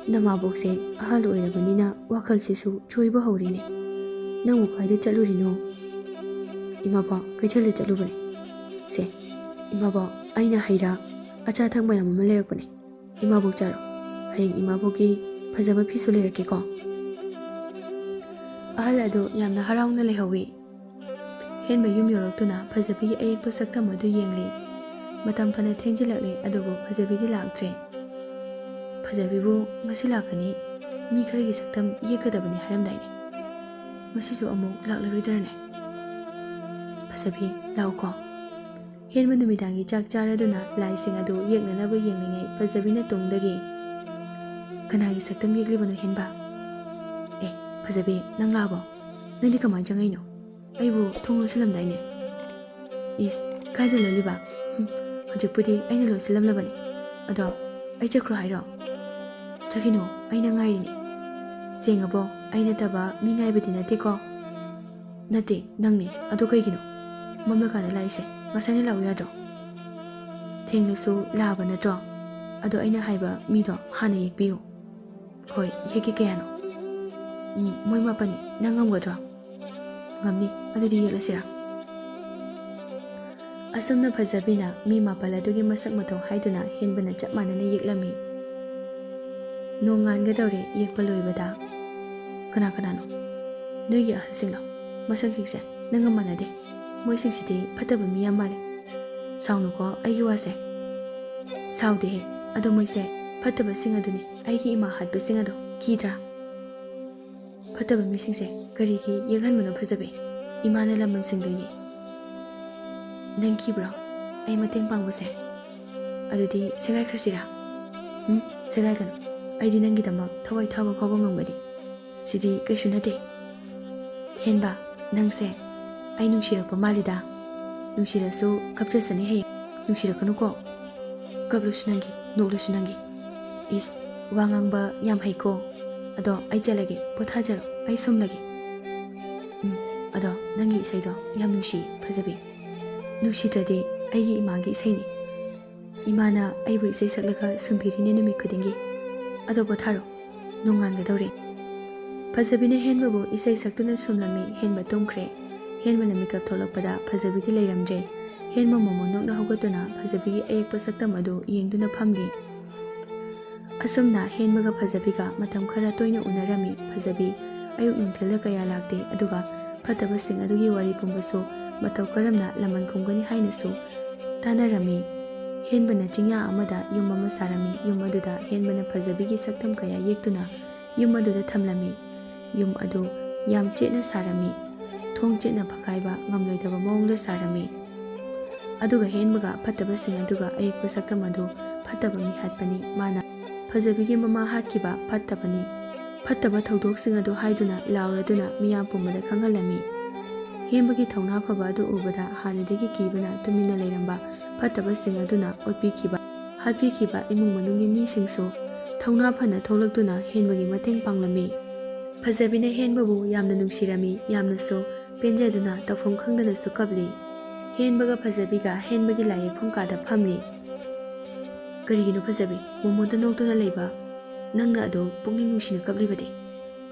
ꯅꯃꯥꯕꯣꯛꯁꯦ ꯑꯍꯜ ꯑꯣꯏꯔꯕꯅꯤꯅ ꯋꯥꯈꯜꯁꯤꯁꯨ ꯆꯣꯏꯕ ꯍꯧꯔꯦꯅꯦ꯫ ꯅꯪꯕꯨ ꯀꯥꯏꯗ ꯆꯠꯂꯨꯔꯤꯅꯣ?" "ꯏꯃꯥꯕꯣꯛ, ꯀꯩꯊꯦꯜꯗ ꯆꯠꯂꯨꯕꯅꯦ꯫" "ꯁꯦ, ꯏꯃꯥꯕꯣꯛ, ꯑꯩꯅ ꯍꯩ ꯔꯥ, ꯑꯆꯥ ꯑꯊꯛ ꯃꯌꯥꯝ ꯑꯃ ꯂꯩꯔꯛꯄꯅꯦ꯫ ꯏꯃꯥꯕꯣꯛ ꯆꯥꯔꯣ꯫ ꯍꯌꯦꯡ ꯏꯃꯥꯕꯣꯛꯀꯤ ꯐꯖꯕ ꯐꯤꯁꯨ ꯂꯩꯔꯛꯀꯦꯀꯣ꯫" ꯑꯍꯜ ꯑꯗꯨ ꯌꯥꯝꯅ ꯍꯔꯥꯎꯅ ꯂꯩꯍꯧꯋꯤ꯫ ꯍꯦꯟꯕ ꯌꯨꯝ ꯌꯧꯔꯛꯇꯨꯅ ꯐꯖꯕꯤꯒꯤ ꯑꯌꯦꯛꯄ ꯁꯛꯇꯝ ꯑꯗꯨ ꯌꯦꯡꯂꯤ꯫ ꯃꯇꯝ ꯐꯅ ꯊꯦꯡꯖꯤꯜꯂꯛꯂꯦ, ꯑꯗꯨꯕꯨ ꯐꯖꯕꯤꯗꯤ ꯂꯥꯛꯇ꯭ꯔꯦ꯫ "ꯐꯖꯕꯤꯕꯨ ꯉꯁꯤ ꯂꯥꯛꯀꯅꯤ, ꯃꯤ ꯈꯔꯒꯤ ꯁꯛꯇꯝ ꯌꯦꯛꯀꯗꯕꯅꯤ ꯍꯥꯏꯔꯝꯗꯥꯏꯅꯦ꯫ ꯉꯁꯤꯁꯨ ꯑꯃꯨꯛ ꯂꯥꯛꯂꯔꯣꯏꯗ꯭ꯔꯅꯦ? ꯐꯖꯕꯤ, ꯂꯥꯛꯎꯀꯣ꯫" ꯍꯦꯟꯕ ꯅꯨꯃꯤꯗꯥꯡꯒꯤ ꯆꯥꯛ ꯆꯥꯔꯗꯨꯅ ꯂꯥꯏꯁꯤꯡ ꯑꯗꯨ ꯌꯦꯛꯅꯅꯕ ꯌꯦꯡꯂꯤꯉꯩ ꯐꯖꯕꯤꯅ ꯇꯨꯡꯗꯒꯤ, "ꯀꯅꯥꯒꯤ ꯁꯛꯇꯝ ꯌꯦꯛꯂꯤꯕꯅꯣ ꯍꯦꯟꯕ? ꯑꯦ, ꯐꯖꯕꯤ, ꯅꯪ ꯂꯥꯛꯑꯕꯣ? ꯅꯪꯗꯤ ꯀꯃꯥꯏꯅ ꯆꯪꯉꯛꯏꯅꯣ? ꯑꯩꯕꯨ ꯊꯣꯡ ꯂꯣꯟꯁꯤꯜꯂꯝꯗꯥꯏꯅꯦ꯫ ꯏꯁ, ꯀꯥꯏꯗ ꯂꯣꯜꯂꯤꯕ? ꯍꯨꯝ, ꯍꯧꯖꯤꯛꯄꯨꯗꯤ ꯑꯩꯅ ꯂꯣꯟꯁꯤꯜꯂꯝꯂꯕꯅꯤ꯫ ꯑꯗꯣ ꯑꯩ ꯆꯠꯈ꯭ꯔꯣ ꯍꯥꯏꯔꯣ? ꯆꯠꯈꯤꯅꯣ, ꯑꯩꯅ ꯉꯥꯏꯔꯤꯅꯦ꯫ ꯁꯦꯡꯉꯕꯣ? ꯑꯩ ꯅꯠꯇꯕ ꯃꯤ ꯉꯥꯏꯕꯗꯤ ꯅꯠꯇꯦꯀꯣ? ꯅꯠꯇꯦ, ꯅꯪꯅꯤ꯫ ꯑꯗꯣ ꯀꯩꯒꯤꯅꯣ ꯃꯝꯂꯀꯥꯟꯗ ꯂꯥꯛꯏꯁꯦ? ꯉꯁꯥꯏꯅ ꯂꯥꯛꯎ ꯌꯥꯗ꯭ꯔꯣ? ꯊꯦꯡꯂꯁꯨ ꯂꯥꯛꯑꯕ ꯅꯠꯇ꯭ꯔꯣ? ꯑꯗꯣ ꯑꯩꯅ ꯍꯥꯏꯕ ꯃꯤꯗꯣ ꯍꯥꯟꯅ ꯌꯦꯛꯄꯤꯌꯨ꯫ ꯍꯣꯏ, ꯌꯦꯛꯀꯦ꯫ ꯀꯌꯥꯅꯣ? ꯎꯝ, ꯃꯣꯏ ꯃꯥꯄꯟꯅꯤ꯫ ꯅꯪ ꯉꯝꯒꯗ꯭ꯔꯣ? ꯉꯝꯅꯤ꯫ ꯑꯗꯨꯗꯤ ꯌꯦꯛꯂꯁꯤꯔꯥ? ꯑꯁꯨꯝꯅ ꯐꯖꯕꯤꯅ ꯃꯤ ꯃꯥꯄꯜ ꯑꯗꯨꯒꯤ ꯃꯁꯛ ꯃꯇꯧ ꯍꯥꯏꯗꯨꯅ ꯍꯦꯟꯕꯅ ꯆꯞ ꯃꯥꯟꯅꯅ ꯌꯦꯛꯂꯝꯃꯤ꯫ ꯅꯣꯡꯉꯥꯟꯒꯗꯧꯔꯦ ꯌꯦꯛꯄ ꯂꯣꯏꯕꯗ꯫ ꯀꯅꯥ ꯀꯅꯥꯅꯣ? ꯅꯣꯏꯒꯤ ꯑꯍꯜꯁꯤꯡꯂꯣ? ꯃꯁꯛꯁꯤꯡꯁꯦ ꯅꯪꯒ ꯃꯥꯟꯅꯗꯦ꯫ ꯃꯣꯏꯁꯤꯡꯁꯤꯗꯤ ꯐꯠꯇꯕ ꯃꯤ ꯌꯥꯝ ꯃꯥꯜꯂꯦ꯫ ꯁꯥꯎꯅꯨꯀꯣ ꯑꯩꯒꯤ ꯋꯥꯁꯦ꯫ ꯁꯥꯎꯗꯦꯍꯦ꯫ ꯑꯗꯣ ꯃꯣꯏꯁꯦ ꯐꯠꯇꯕꯁꯤꯡ ꯑꯗꯨꯅꯤ, ꯑꯩꯒꯤ ꯏꯃꯥ ꯍꯥꯠꯄꯁꯤꯡ ꯑꯗꯣ꯫ ꯀꯤꯗ꯭ꯔꯥ? ꯐꯠꯇꯕ ꯃꯤꯁꯤꯡꯁꯦ ꯀꯔꯤꯒꯤ ꯌꯦꯛꯍꯟꯕꯅꯣ ꯐꯖꯕꯤ? ꯏꯃꯥꯅ ꯂꯃꯟ ꯁꯤꯡꯗꯣꯏꯅꯦ꯫ ꯅꯪ ꯀꯤꯕ꯭ꯔꯣ ꯑꯩ ꯃꯇꯦꯡ ꯄꯥꯡꯕꯁꯦ? ꯑꯗꯨꯗꯤ ꯁꯦꯒꯥꯏꯈ꯭ꯔꯁꯤꯔꯥ? ꯎꯝ, ꯁꯦꯒꯥꯏꯒꯅꯨ꯫ ꯑꯩꯗꯤ ꯅꯪꯒꯤꯗꯃꯛ ꯊꯋꯥꯏ ꯊꯥꯕ ꯐꯥꯎꯕ ꯉꯝꯒꯅꯤ꯫ ꯁꯤꯗꯤ ꯀꯩꯁꯨ ꯅꯠꯇꯦ꯫ ꯍꯦꯟꯕ, ꯅꯪꯁꯦ ꯑꯩ ꯅꯨꯡꯁꯤꯔꯛꯄ ꯃꯥꯜꯂꯤꯗ꯫ ꯅꯨꯡꯁꯤꯔꯁꯨ ꯀꯞꯆꯁꯅꯤ ꯍꯌꯦꯡ꯫ ꯅꯨꯡꯁꯤꯔꯛꯀꯅꯨꯀꯣ꯫ ꯀꯞꯂꯁꯨ ꯅꯪꯒꯤ, ꯅꯣꯛꯂꯁꯨ ꯅꯪꯒꯤ꯫ ꯏꯁ, ꯋꯥ ꯉꯥꯡꯕ ꯌꯥꯝ ꯍꯩꯀꯣ꯫ ꯑꯗꯣ ꯑꯩ ꯆꯠꯂꯒꯦ, ꯄꯣꯊꯥꯖꯔꯣ, ꯑꯩ ꯁꯣꯝꯂꯒꯦ꯫ ꯎꯝ, ꯑꯗꯣ ꯅꯪꯒꯤ ꯏꯁꯩꯗꯣ ꯌꯥꯝ ꯅꯨꯡꯁꯤ, ꯐꯖꯕꯤ꯫ ꯅꯨꯡꯁꯤꯗ꯭ꯔꯗꯤ ꯑꯩꯒꯤ ꯏꯃꯥꯒꯤ ꯏꯁꯩꯅꯤ꯫ ꯏꯃꯥꯅ ꯑꯩꯕꯨ ꯏꯁꯩ ꯁꯛꯂꯒ ꯁꯨꯝꯕꯤꯔꯤꯅꯦ ꯅꯨꯃꯤꯠ ꯈꯨꯗꯤꯡꯒꯤ꯫ ꯑꯗꯣ ꯄꯣꯊꯥꯔꯣ, ꯅꯣꯡꯉꯥꯟꯒꯗꯧꯔꯦ꯫ ꯐꯖꯕꯤꯅ ꯍꯦꯟꯕꯕꯨ ꯏꯁꯩ ꯁꯛꯇꯨꯅ ꯁꯨꯝꯂꯝꯃꯤ꯫ ꯍꯦꯟꯕ ꯇꯨꯝꯈ꯭ꯔꯦ꯫ ꯍꯦꯟꯕꯅ ꯃꯤꯀꯞ ꯊꯣꯛꯂꯛꯄꯗ ꯐꯖꯕꯤꯗꯤ ꯂꯩꯔꯝꯗ꯭ꯔꯦ꯫ ꯍꯦꯟꯕ ꯃꯣꯃꯣꯟ ꯅꯣꯛꯅ ꯍꯧꯒꯠꯇꯨꯅ ꯐꯖꯕꯤꯒꯤ ꯑꯌꯦꯛꯄ ꯁꯛꯇꯝ ꯑꯗꯨ ꯌꯦꯡꯗꯨꯅ ꯐꯝꯂꯤ꯫ ꯑꯁꯨꯝꯅ ꯍꯦꯟꯕꯒ ꯐꯖꯕꯤꯒ ꯃꯇꯝ ꯈꯔ ꯇꯣꯏꯅ ꯎꯅꯔꯝꯃꯤ꯫ ꯐꯖꯕꯤ ꯑꯌꯨꯛ ꯅꯨꯡꯊꯤꯜꯗ ꯀꯌꯥ ꯂꯥꯛꯇꯦ, ꯑꯗꯨꯒ ꯐꯠꯇꯕꯁꯤꯡ ꯑꯗꯨꯒꯤ ꯋꯥꯔꯤ ꯄꯨꯝꯕꯁꯨ ꯃꯇꯧ ꯀꯔꯝꯅ ꯂꯃꯟ ꯈꯨꯝꯒꯅꯤ ꯍꯥꯏꯅꯁꯨ ꯇꯥꯟꯅꯔꯝꯃꯤ꯫ ꯍꯦꯟꯕꯅ ꯆꯤꯡꯌꯥ ꯑꯃꯗ ꯌꯨꯝ ꯑꯃ ꯁꯥꯔꯝꯃꯤ꯫ ꯌꯨꯝ ꯑꯗꯨꯗ ꯍꯦꯟꯕꯅ ꯐꯖꯕꯤꯒꯤ ꯁꯛꯇꯝ ꯀꯌꯥ ꯌꯦꯛꯇꯨꯅ ꯌꯨꯝ ꯑꯗꯨꯗ ꯊꯝꯂꯝꯃꯤ꯫ ꯌꯨꯝ ꯑꯗꯨ ꯌꯥꯝ ꯆꯦꯠꯅ ꯁꯥꯔꯝꯃꯤ꯫ ꯊꯣꯡ ꯆꯦꯠꯅ ꯐꯛꯀꯥꯏꯕ ꯉꯝꯂꯣꯏꯗꯕ ꯃꯑꯣꯡꯗ ꯁꯥꯔꯝꯃꯤ꯫ ꯑꯗꯨꯒ ꯍꯦꯟꯕꯒ ꯐꯠꯇꯕꯁꯤꯡ ꯑꯗꯨꯒ ꯑꯌꯦꯛꯄ ꯁꯛꯇꯝ ꯑꯗꯨ ꯐꯠꯇꯕ ꯃꯤ ꯍꯥꯠꯄꯅꯤ꯫ ꯃꯥꯅ ꯐꯖꯕꯤꯒꯤ ꯃꯃꯥ ꯍꯥꯠꯈꯤꯕ ꯐꯠꯇꯕꯅꯤ꯫ ꯐꯠꯇꯕ ꯊꯧꯗꯣꯛꯁꯤꯡ ꯑꯗꯨ ꯍꯥꯏꯗꯨꯅ ꯂꯥꯎꯔꯗꯨꯅ ꯃꯤꯌꯥꯝ ꯄꯨꯝꯕꯗ ꯈꯪꯍꯜꯂꯝꯃꯤ꯫ ꯍꯦꯟꯕꯒꯤ ꯊꯧꯅꯥ ꯐꯕ ꯑꯗꯨ ꯎꯕꯗ ꯍꯥꯟꯅꯗꯒꯤ ꯀꯤꯕꯅ ꯇꯨꯃꯤꯟꯅ ꯂꯩꯔꯝꯕ ꯐꯠꯇꯕꯁꯤꯡ ꯑꯗꯨꯅ ꯑꯣꯠꯄꯤꯈꯤꯕ, ꯍꯥꯠꯄꯤꯈꯤꯕ ꯏꯃꯨꯡ ꯃꯅꯨꯡꯒꯤ ꯃꯤꯁꯤꯡꯁꯨ ꯊꯧꯅꯥ ꯐꯅ ꯊꯣꯛꯂꯛꯇꯨꯅ ꯍꯦꯟꯕꯒꯤ ꯃꯇꯦꯡ ꯄꯥꯡꯂꯝꯃꯤ꯫ ꯐꯖꯕꯤꯅ ꯍꯦꯟꯕꯕꯨ ꯌꯥꯝꯅ ꯅꯨꯡꯁꯤꯔꯝꯃꯤ, ꯌꯥꯝꯅꯁꯨ ꯄꯦꯟꯖꯗꯨꯅ ꯇꯧꯐꯝ ꯈꯪꯗꯅꯁꯨ ꯀꯞꯂꯤ꯫ ꯍꯦꯟꯕꯒ ꯐꯖꯕꯤꯒ ꯍꯦꯟꯕꯒꯤ ꯂꯥꯏ ꯌꯦꯛꯐꯝ ꯀꯥꯗ ꯐꯝꯂꯤ꯫ "ꯀꯔꯤꯒꯤꯅꯣ ꯐꯖꯕꯤ, ꯃꯣꯃꯣꯟꯇ ꯅꯣꯛꯇꯨꯅ ꯂꯩꯕ? ꯅꯪꯅ ꯑꯗꯨ ꯄꯨꯛꯅꯤꯡ ꯅꯨꯡꯁꯤꯅ ꯀꯞꯂꯤꯕꯗꯤ?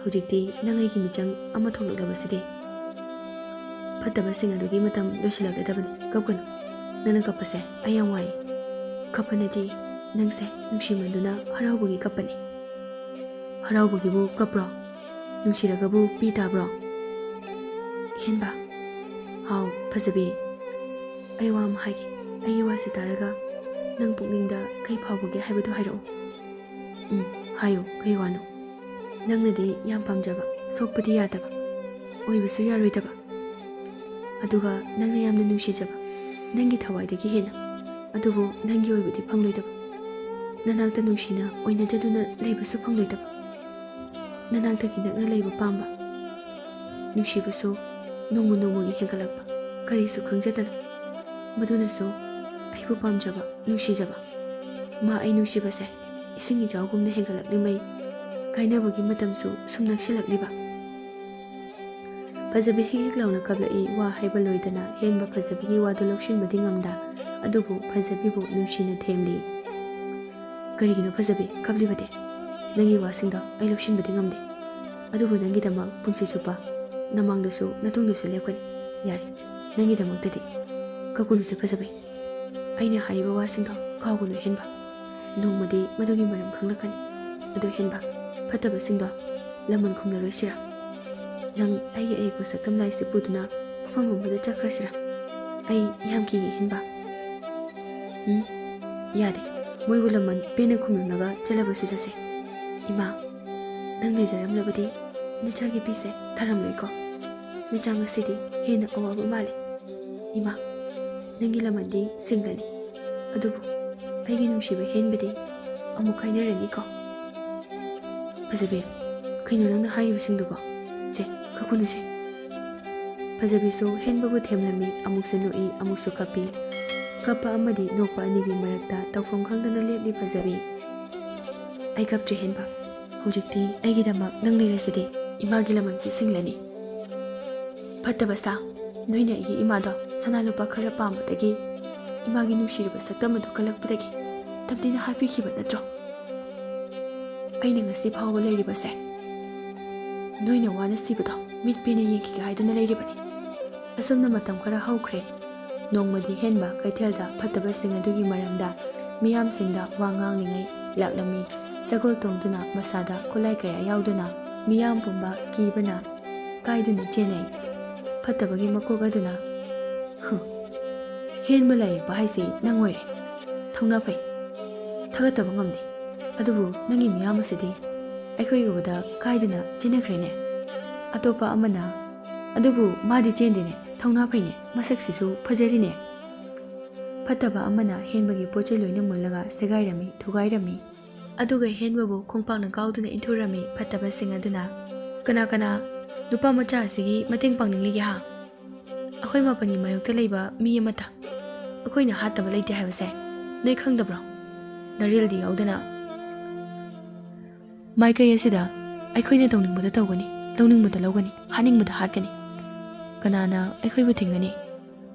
ꯍꯧꯖꯤꯛꯇꯤ ꯅꯪ ꯑꯩꯒꯤ ꯃꯤꯆꯪ ꯑꯃ ꯊꯣꯛꯂꯛꯂꯕꯁꯤꯗꯤ?" "ꯐꯠꯇꯕꯁꯤꯡ ꯑꯗꯨꯒꯤ ꯃꯇꯝ ꯂꯣꯏꯁꯤꯜꯂꯛꯂꯗꯕꯅꯤ, ꯀꯞꯀꯅꯨ꯫ ꯅꯪꯅ ꯀꯞꯄꯁꯦ ꯑꯩ ꯌꯥꯝ ꯋꯥꯏ꯫ ꯀꯞꯄ ꯅꯠꯇꯦ, ꯅꯪꯁꯦ ꯅꯨꯡꯁꯤꯃꯟꯗꯨꯅ ꯍꯔꯥꯎꯕꯒꯤ ꯀꯞꯄꯅꯤ꯫" "ꯍꯔꯥꯎꯕꯒꯤꯕꯨ ꯀꯞꯄ꯭ꯔꯣ? ꯅꯨꯡꯁꯤꯔꯒꯕꯨ ꯄꯤ ꯇꯥꯕ꯭ꯔꯣ?" "ꯍꯦꯟꯕ, ꯍꯥꯎ ꯐꯖꯕꯤ, ꯑꯩ ꯋꯥ ꯑꯃ ꯍꯥꯏꯒꯦ꯫ ꯑꯩꯒꯤ ꯋꯥꯁꯦ ꯇꯥꯔꯒ ꯅꯪ ꯄꯨꯛꯅꯤꯡꯗ ꯀꯩ ꯐꯥꯎꯕꯒꯦ ꯍꯥꯏꯕꯗꯨ ꯍꯥꯏꯔꯛꯎ꯫" "ꯎꯝ, ꯍꯥꯏꯌꯨ, ꯀꯩ ꯋꯥꯅꯣ?" "ꯅꯪꯅꯗꯤ ꯌꯥꯝ ꯄꯥꯝꯖꯕ, ꯁꯣꯛꯄꯗꯤ ꯌꯥꯗꯕ, ꯑꯣꯏꯕꯁꯨ ꯌꯥꯔꯣꯏꯗꯕ, ꯑꯗꯨꯒ ꯅꯪꯅ ꯌꯥꯝꯅ ꯅꯨꯡꯁꯤꯖꯕ, ꯅꯪꯒꯤ ꯊꯋꯥꯏꯗꯒꯤ ꯍꯦꯟꯅ, ꯑꯗꯨꯕꯨ ꯅꯪꯒꯤ ꯑꯣꯏꯕꯗꯤ ꯐꯪꯂꯣꯏꯗꯕ, ꯅꯅꯥꯛꯇ ꯅꯨꯡꯁꯤꯅ ꯑꯣꯏꯅꯖꯗꯨꯅ ꯂꯩꯕꯁꯨ ꯐꯪꯂꯣꯏꯗꯕ, ꯅꯅꯥꯛꯇꯒꯤ ꯅꯛꯅ ꯂꯩꯕ ꯄꯥꯝꯕ, ꯅꯨꯡꯁꯤꯕꯁꯨ ꯅꯣꯡꯃ ꯅꯣꯡꯃꯒꯤ ꯍꯦꯟꯒꯠꯂꯛꯄ, ꯀꯔꯤꯁꯨ ꯈꯪꯖꯗꯅ, ꯃꯗꯨꯅꯁꯨ ꯑꯩꯕꯨ ꯄꯥꯝꯖꯕ, ꯅꯨꯡꯁꯤꯖꯕ, ꯃꯥ ꯑꯩ ꯅꯨꯡꯁꯤꯕꯁꯦ ꯏꯁꯤꯡ ꯏꯆꯥꯎꯒꯨꯝꯅ ꯍꯦꯟꯒꯠꯂꯛꯂꯤꯉꯩ, ꯀꯥꯏꯅꯕꯒꯤ ꯃꯇꯝꯁꯨ ꯁꯨꯝ ꯅꯛꯁꯤꯜꯂꯛꯂꯤꯕ꯫" ꯐꯖꯕꯤ ꯍꯤꯛ ꯍꯤꯛ ꯂꯥꯎꯅ ꯀꯞꯂꯛꯏ꯫ ꯋꯥ ꯍꯥꯏꯕ ꯂꯣꯏꯗꯅ ꯍꯦꯟꯕ ꯐꯖꯕꯤꯒꯤ ꯋꯥꯗꯨ ꯂꯧꯁꯤꯟꯕꯗꯤ ꯉꯝꯗ, ꯑꯗꯨꯕꯨ ꯐꯖꯕꯤꯕꯨ ꯅꯨꯡꯁꯤꯅ ꯊꯦꯝꯂꯤ꯫ "ꯀꯔꯤꯒꯤꯅꯣ ꯐꯖꯕꯤ, ꯀꯞꯂꯤꯕꯗꯤ? ꯅꯪꯒꯤ ꯋꯥꯁꯤꯡꯗꯣ ꯑꯩ ꯂꯧꯁꯤꯟꯕꯗꯤ ꯉꯝꯗꯦ, ꯑꯗꯨꯕꯨ ꯅꯪꯒꯤꯗꯃꯛ ꯄꯨꯟꯁꯤ ꯆꯨꯞꯄ ꯅꯃꯥꯡꯗꯁꯨ ꯅꯇꯨꯡꯗꯁꯨ ꯂꯦꯞꯀꯅꯤ꯫ ꯌꯥꯔꯦ, ꯅꯪꯒꯤꯗꯃꯛꯇꯗꯤ ꯀꯞꯀꯅꯨꯁꯦ ꯐꯖꯕꯤ꯫ ꯑꯩꯅ ꯍꯥꯏꯔꯤꯕ ꯋꯥꯁꯤꯡꯗꯣ ꯀꯥꯎꯒꯅꯨ ꯍꯦꯟꯕ꯫ ꯅꯣꯡꯃꯗꯤ ꯃꯗꯨꯒꯤ ꯃꯔꯝ ꯈꯪꯂꯛꯀꯅꯤ꯫ ꯑꯗꯣ ꯍꯦꯟꯕ, ꯐꯠꯇꯕꯁꯤꯡꯗꯣ ꯂꯃꯟ ꯈꯨꯝꯂꯔꯣꯏꯁꯤꯔꯥ? ꯅꯪ ꯑꯩꯒꯤ ꯑꯌꯦꯛꯄ ꯁꯛꯇꯝ ꯂꯥꯏꯁꯦ ꯄꯨꯗꯨꯅ ꯃꯐꯝ ꯑꯃꯗ ꯆꯠꯈ꯭ꯔꯁꯤꯔꯥ? ꯑꯩ ꯌꯥꯝ ꯀꯤꯌꯦ ꯍꯦꯟꯕ꯫" "ꯎꯝ, ꯌꯥꯗꯦ꯫ ꯃꯣꯏꯕꯨ ꯂꯃꯟ ꯄꯦꯟꯅ ꯈꯨꯝꯂꯝꯂꯒ ꯆꯠꯂꯕꯁꯨ ꯆꯠꯁꯦ꯫ ꯏꯃꯥ, ꯅꯪ ꯂꯩꯖꯔꯝꯂꯕꯗꯤ ꯅꯆꯥꯒꯤ ꯄꯤꯁꯦ ꯊꯥꯔꯝꯂꯣꯏꯀꯣ? ꯅꯆꯥ ꯉꯁꯤꯗꯤ ꯍꯦꯟꯅ ꯑꯋꯥꯕ ꯃꯥꯜꯂꯤ꯫ ꯏꯃꯥ, ꯅꯪꯒꯤ ꯂꯃꯟꯗꯤ ꯁꯤꯡꯂꯅꯤ, ꯑꯗꯨꯕꯨ ꯑꯩꯒꯤ ꯅꯨꯡꯁꯤꯕ ꯍꯦꯟꯕꯗꯤ ꯑꯃꯨꯛ ꯀꯥꯏꯅꯔꯅꯤꯀꯣ?" "ꯐꯖꯕꯤ, "ꯀꯩꯅꯣ ꯅꯪꯅ ꯍꯥꯏꯔꯤꯕꯁꯤꯡꯗꯨꯕꯣ? ꯁꯦ, ꯀꯛꯈꯨꯅꯨꯁꯦ꯫" ꯐꯖꯕꯤꯁꯨ ꯍꯦꯟꯕꯕꯨ ꯊꯦꯝꯂꯝꯃꯤ, ꯑꯃꯨꯛꯁꯨ ꯅꯣꯛꯏ, ꯑꯃꯨꯛꯁꯨ ꯀꯞꯄꯤ꯫ ꯀꯞꯄ ꯑꯃꯗꯤ ꯅꯣꯛꯄ ꯑꯅꯤꯒꯤ ꯃꯔꯛꯇ ꯇꯧꯐꯝ ꯈꯪꯗꯅ ꯂꯦꯞꯂꯤ ꯐꯖꯕꯤ꯫ "ꯑꯩ ꯀꯞꯇ꯭ꯔꯦ ꯍꯦꯟꯕ꯫ ꯍꯧꯖꯤꯛꯇꯤ ꯑꯩꯒꯤꯗꯃꯛ ꯅꯪ ꯂꯩꯔꯁꯤꯗꯤ ꯏꯃꯥꯒꯤ ꯂꯃꯟꯁꯨ ꯁꯤꯡꯂꯅꯤ꯫" "ꯐꯠꯇꯕ ꯁꯥ, ꯅꯣꯏꯅ ꯑꯩꯒꯤ ꯏꯃꯥꯗꯣ ꯁꯅꯥ ꯂꯨꯄꯥ ꯈꯔ ꯄꯥꯝꯕꯗꯒꯤ, ꯏꯃꯥꯒꯤ ꯅꯨꯡꯁꯤꯔꯕ ꯁꯛꯇꯝ ꯑꯗꯨ ꯀꯜꯂꯛꯄꯗꯒꯤ ꯇꯝꯊꯤꯅ ꯍꯥꯠꯄꯤꯈꯤꯕ ꯅꯠꯇ꯭ꯔꯣ? ꯑꯩꯅ ꯉꯁꯤ ꯐꯥꯎꯕ ꯂꯩꯔꯤꯕꯁꯦ ꯅꯣꯏꯅ ꯋꯥꯅ ꯁꯤꯕꯗꯣ ꯃꯤꯠ ꯄꯦꯟꯅ ꯌꯦꯡꯈꯤꯒꯦ ꯍꯥꯏꯗꯨꯅ ꯂꯩꯔꯤꯕꯅꯤ꯫" ꯑꯁꯨꯝꯅ ꯃꯇꯝ ꯈꯔ ꯍꯧꯈ꯭ꯔꯦ꯫ ꯅꯣꯡꯃꯗꯤ ꯍꯦꯟꯕ ꯀꯩꯊꯦꯜꯗ ꯐꯠꯇꯕꯁꯤꯡ ꯑꯗꯨꯒꯤ ꯃꯔꯝꯗ ꯃꯤꯌꯥꯝꯁꯤꯡꯗ ꯋꯥ ꯉꯥꯡꯂꯤꯉꯩ ꯂꯥꯛꯂꯝꯃꯤ꯫ ꯁꯒꯣꯜ ꯇꯣꯡꯗꯨꯅ, ꯃꯁꯥꯗ ꯈꯨꯠꯂꯥꯏ ꯀꯌꯥ ꯌꯥꯎꯗꯨꯅ, ꯃꯤꯌꯥꯝ ꯄꯨꯝꯕ ꯀꯤꯕꯅ ꯀꯥꯏꯗꯨꯅ ꯆꯦꯟꯅꯩ꯫ ꯐꯠꯇꯕꯒꯤ ꯃꯀꯣꯛ ꯑꯗꯨꯅ, "ꯍꯨ, ꯍꯦꯟꯕ ꯂꯥꯏꯌꯦꯛꯄ ꯍꯥꯏꯁꯤ ꯅꯪ ꯑꯣꯏꯔꯦ꯫ ꯊꯧꯅꯥ ꯐꯩ꯫ ꯊꯥꯒꯠꯇꯕ ꯉꯝꯗꯦ꯫ ꯑꯗꯨꯕꯨ ꯅꯪꯒꯤ ꯃꯤꯌꯥꯝ ꯑꯁꯤꯗꯤ ꯑꯩꯈꯣꯏ ꯎꯕꯗ ꯀꯥꯏꯗꯅ ꯆꯦꯟꯅꯈ꯭ꯔꯦꯅꯦ꯫" ꯑꯇꯣꯞꯄ ꯑꯃꯅ, "ꯑꯗꯨꯕꯨ ꯃꯥꯗꯤ ꯆꯦꯟꯗꯦꯅꯦ, ꯊꯧꯅꯥ ꯐꯩꯅꯦ, ꯃꯁꯛꯁꯤꯁꯨ ꯐꯖꯔꯤꯅꯦ꯫" ꯐꯠꯇꯕ ꯑꯃꯅ ꯍꯦꯟꯕꯒꯤ ꯄꯣꯠ ꯆꯩ ꯂꯣꯏꯅ ꯃꯨꯜꯂꯒ ꯁꯦꯒꯥꯏꯔꯝꯃꯤ, ꯊꯨꯒꯥꯏꯔꯝꯃꯤ꯫ ꯑꯗꯨꯒ ꯍꯦꯟꯕꯕꯨ ꯈꯣꯡꯄꯥꯛꯅ ꯀꯥꯎꯗꯨꯅ ꯏꯟꯊꯨꯔꯝꯃꯤ ꯐꯠꯇꯕꯁꯤꯡ ꯑꯗꯨꯅ꯫ "ꯀꯅꯥ ꯀꯅꯥ ꯅꯨꯄꯥ ꯃꯆꯥ ꯑꯁꯤꯒꯤ ꯃꯇꯦꯡ ꯄꯥꯡꯅꯤꯡꯂꯤꯒꯦ ꯍꯥ? ꯑꯩꯈꯣꯏ ꯃꯥꯄꯟꯒꯤ ꯃꯥꯌꯣꯛꯇ ꯂꯩꯕ ꯃꯤ ꯑꯃꯠꯇ ꯑꯩꯈꯣꯏꯅ ꯍꯥꯠꯇꯕ ꯂꯩꯇꯦ ꯍꯥꯏꯕꯁꯦ ꯅꯣꯏ ꯈꯪꯗꯕ꯭ꯔꯣ? ꯅꯔꯦꯜꯗꯤ ꯌꯥꯎꯗꯅ꯫ ꯃꯥꯏꯀꯩ ꯑꯁꯤꯗ ꯑꯩꯈꯣꯏꯅ ꯇꯧꯅꯤꯡꯕꯗ ꯇꯧꯒꯅꯤ, ꯂꯧꯅꯤꯡꯕꯗ ꯂꯧꯒꯅꯤ, ꯍꯥꯠꯅꯤꯡꯕꯗ ꯍꯥꯠꯀꯅꯤ꯫ ꯀꯅꯥꯅ ꯑꯩꯈꯣꯏꯕꯨ ꯊꯤꯡꯒꯅꯤ?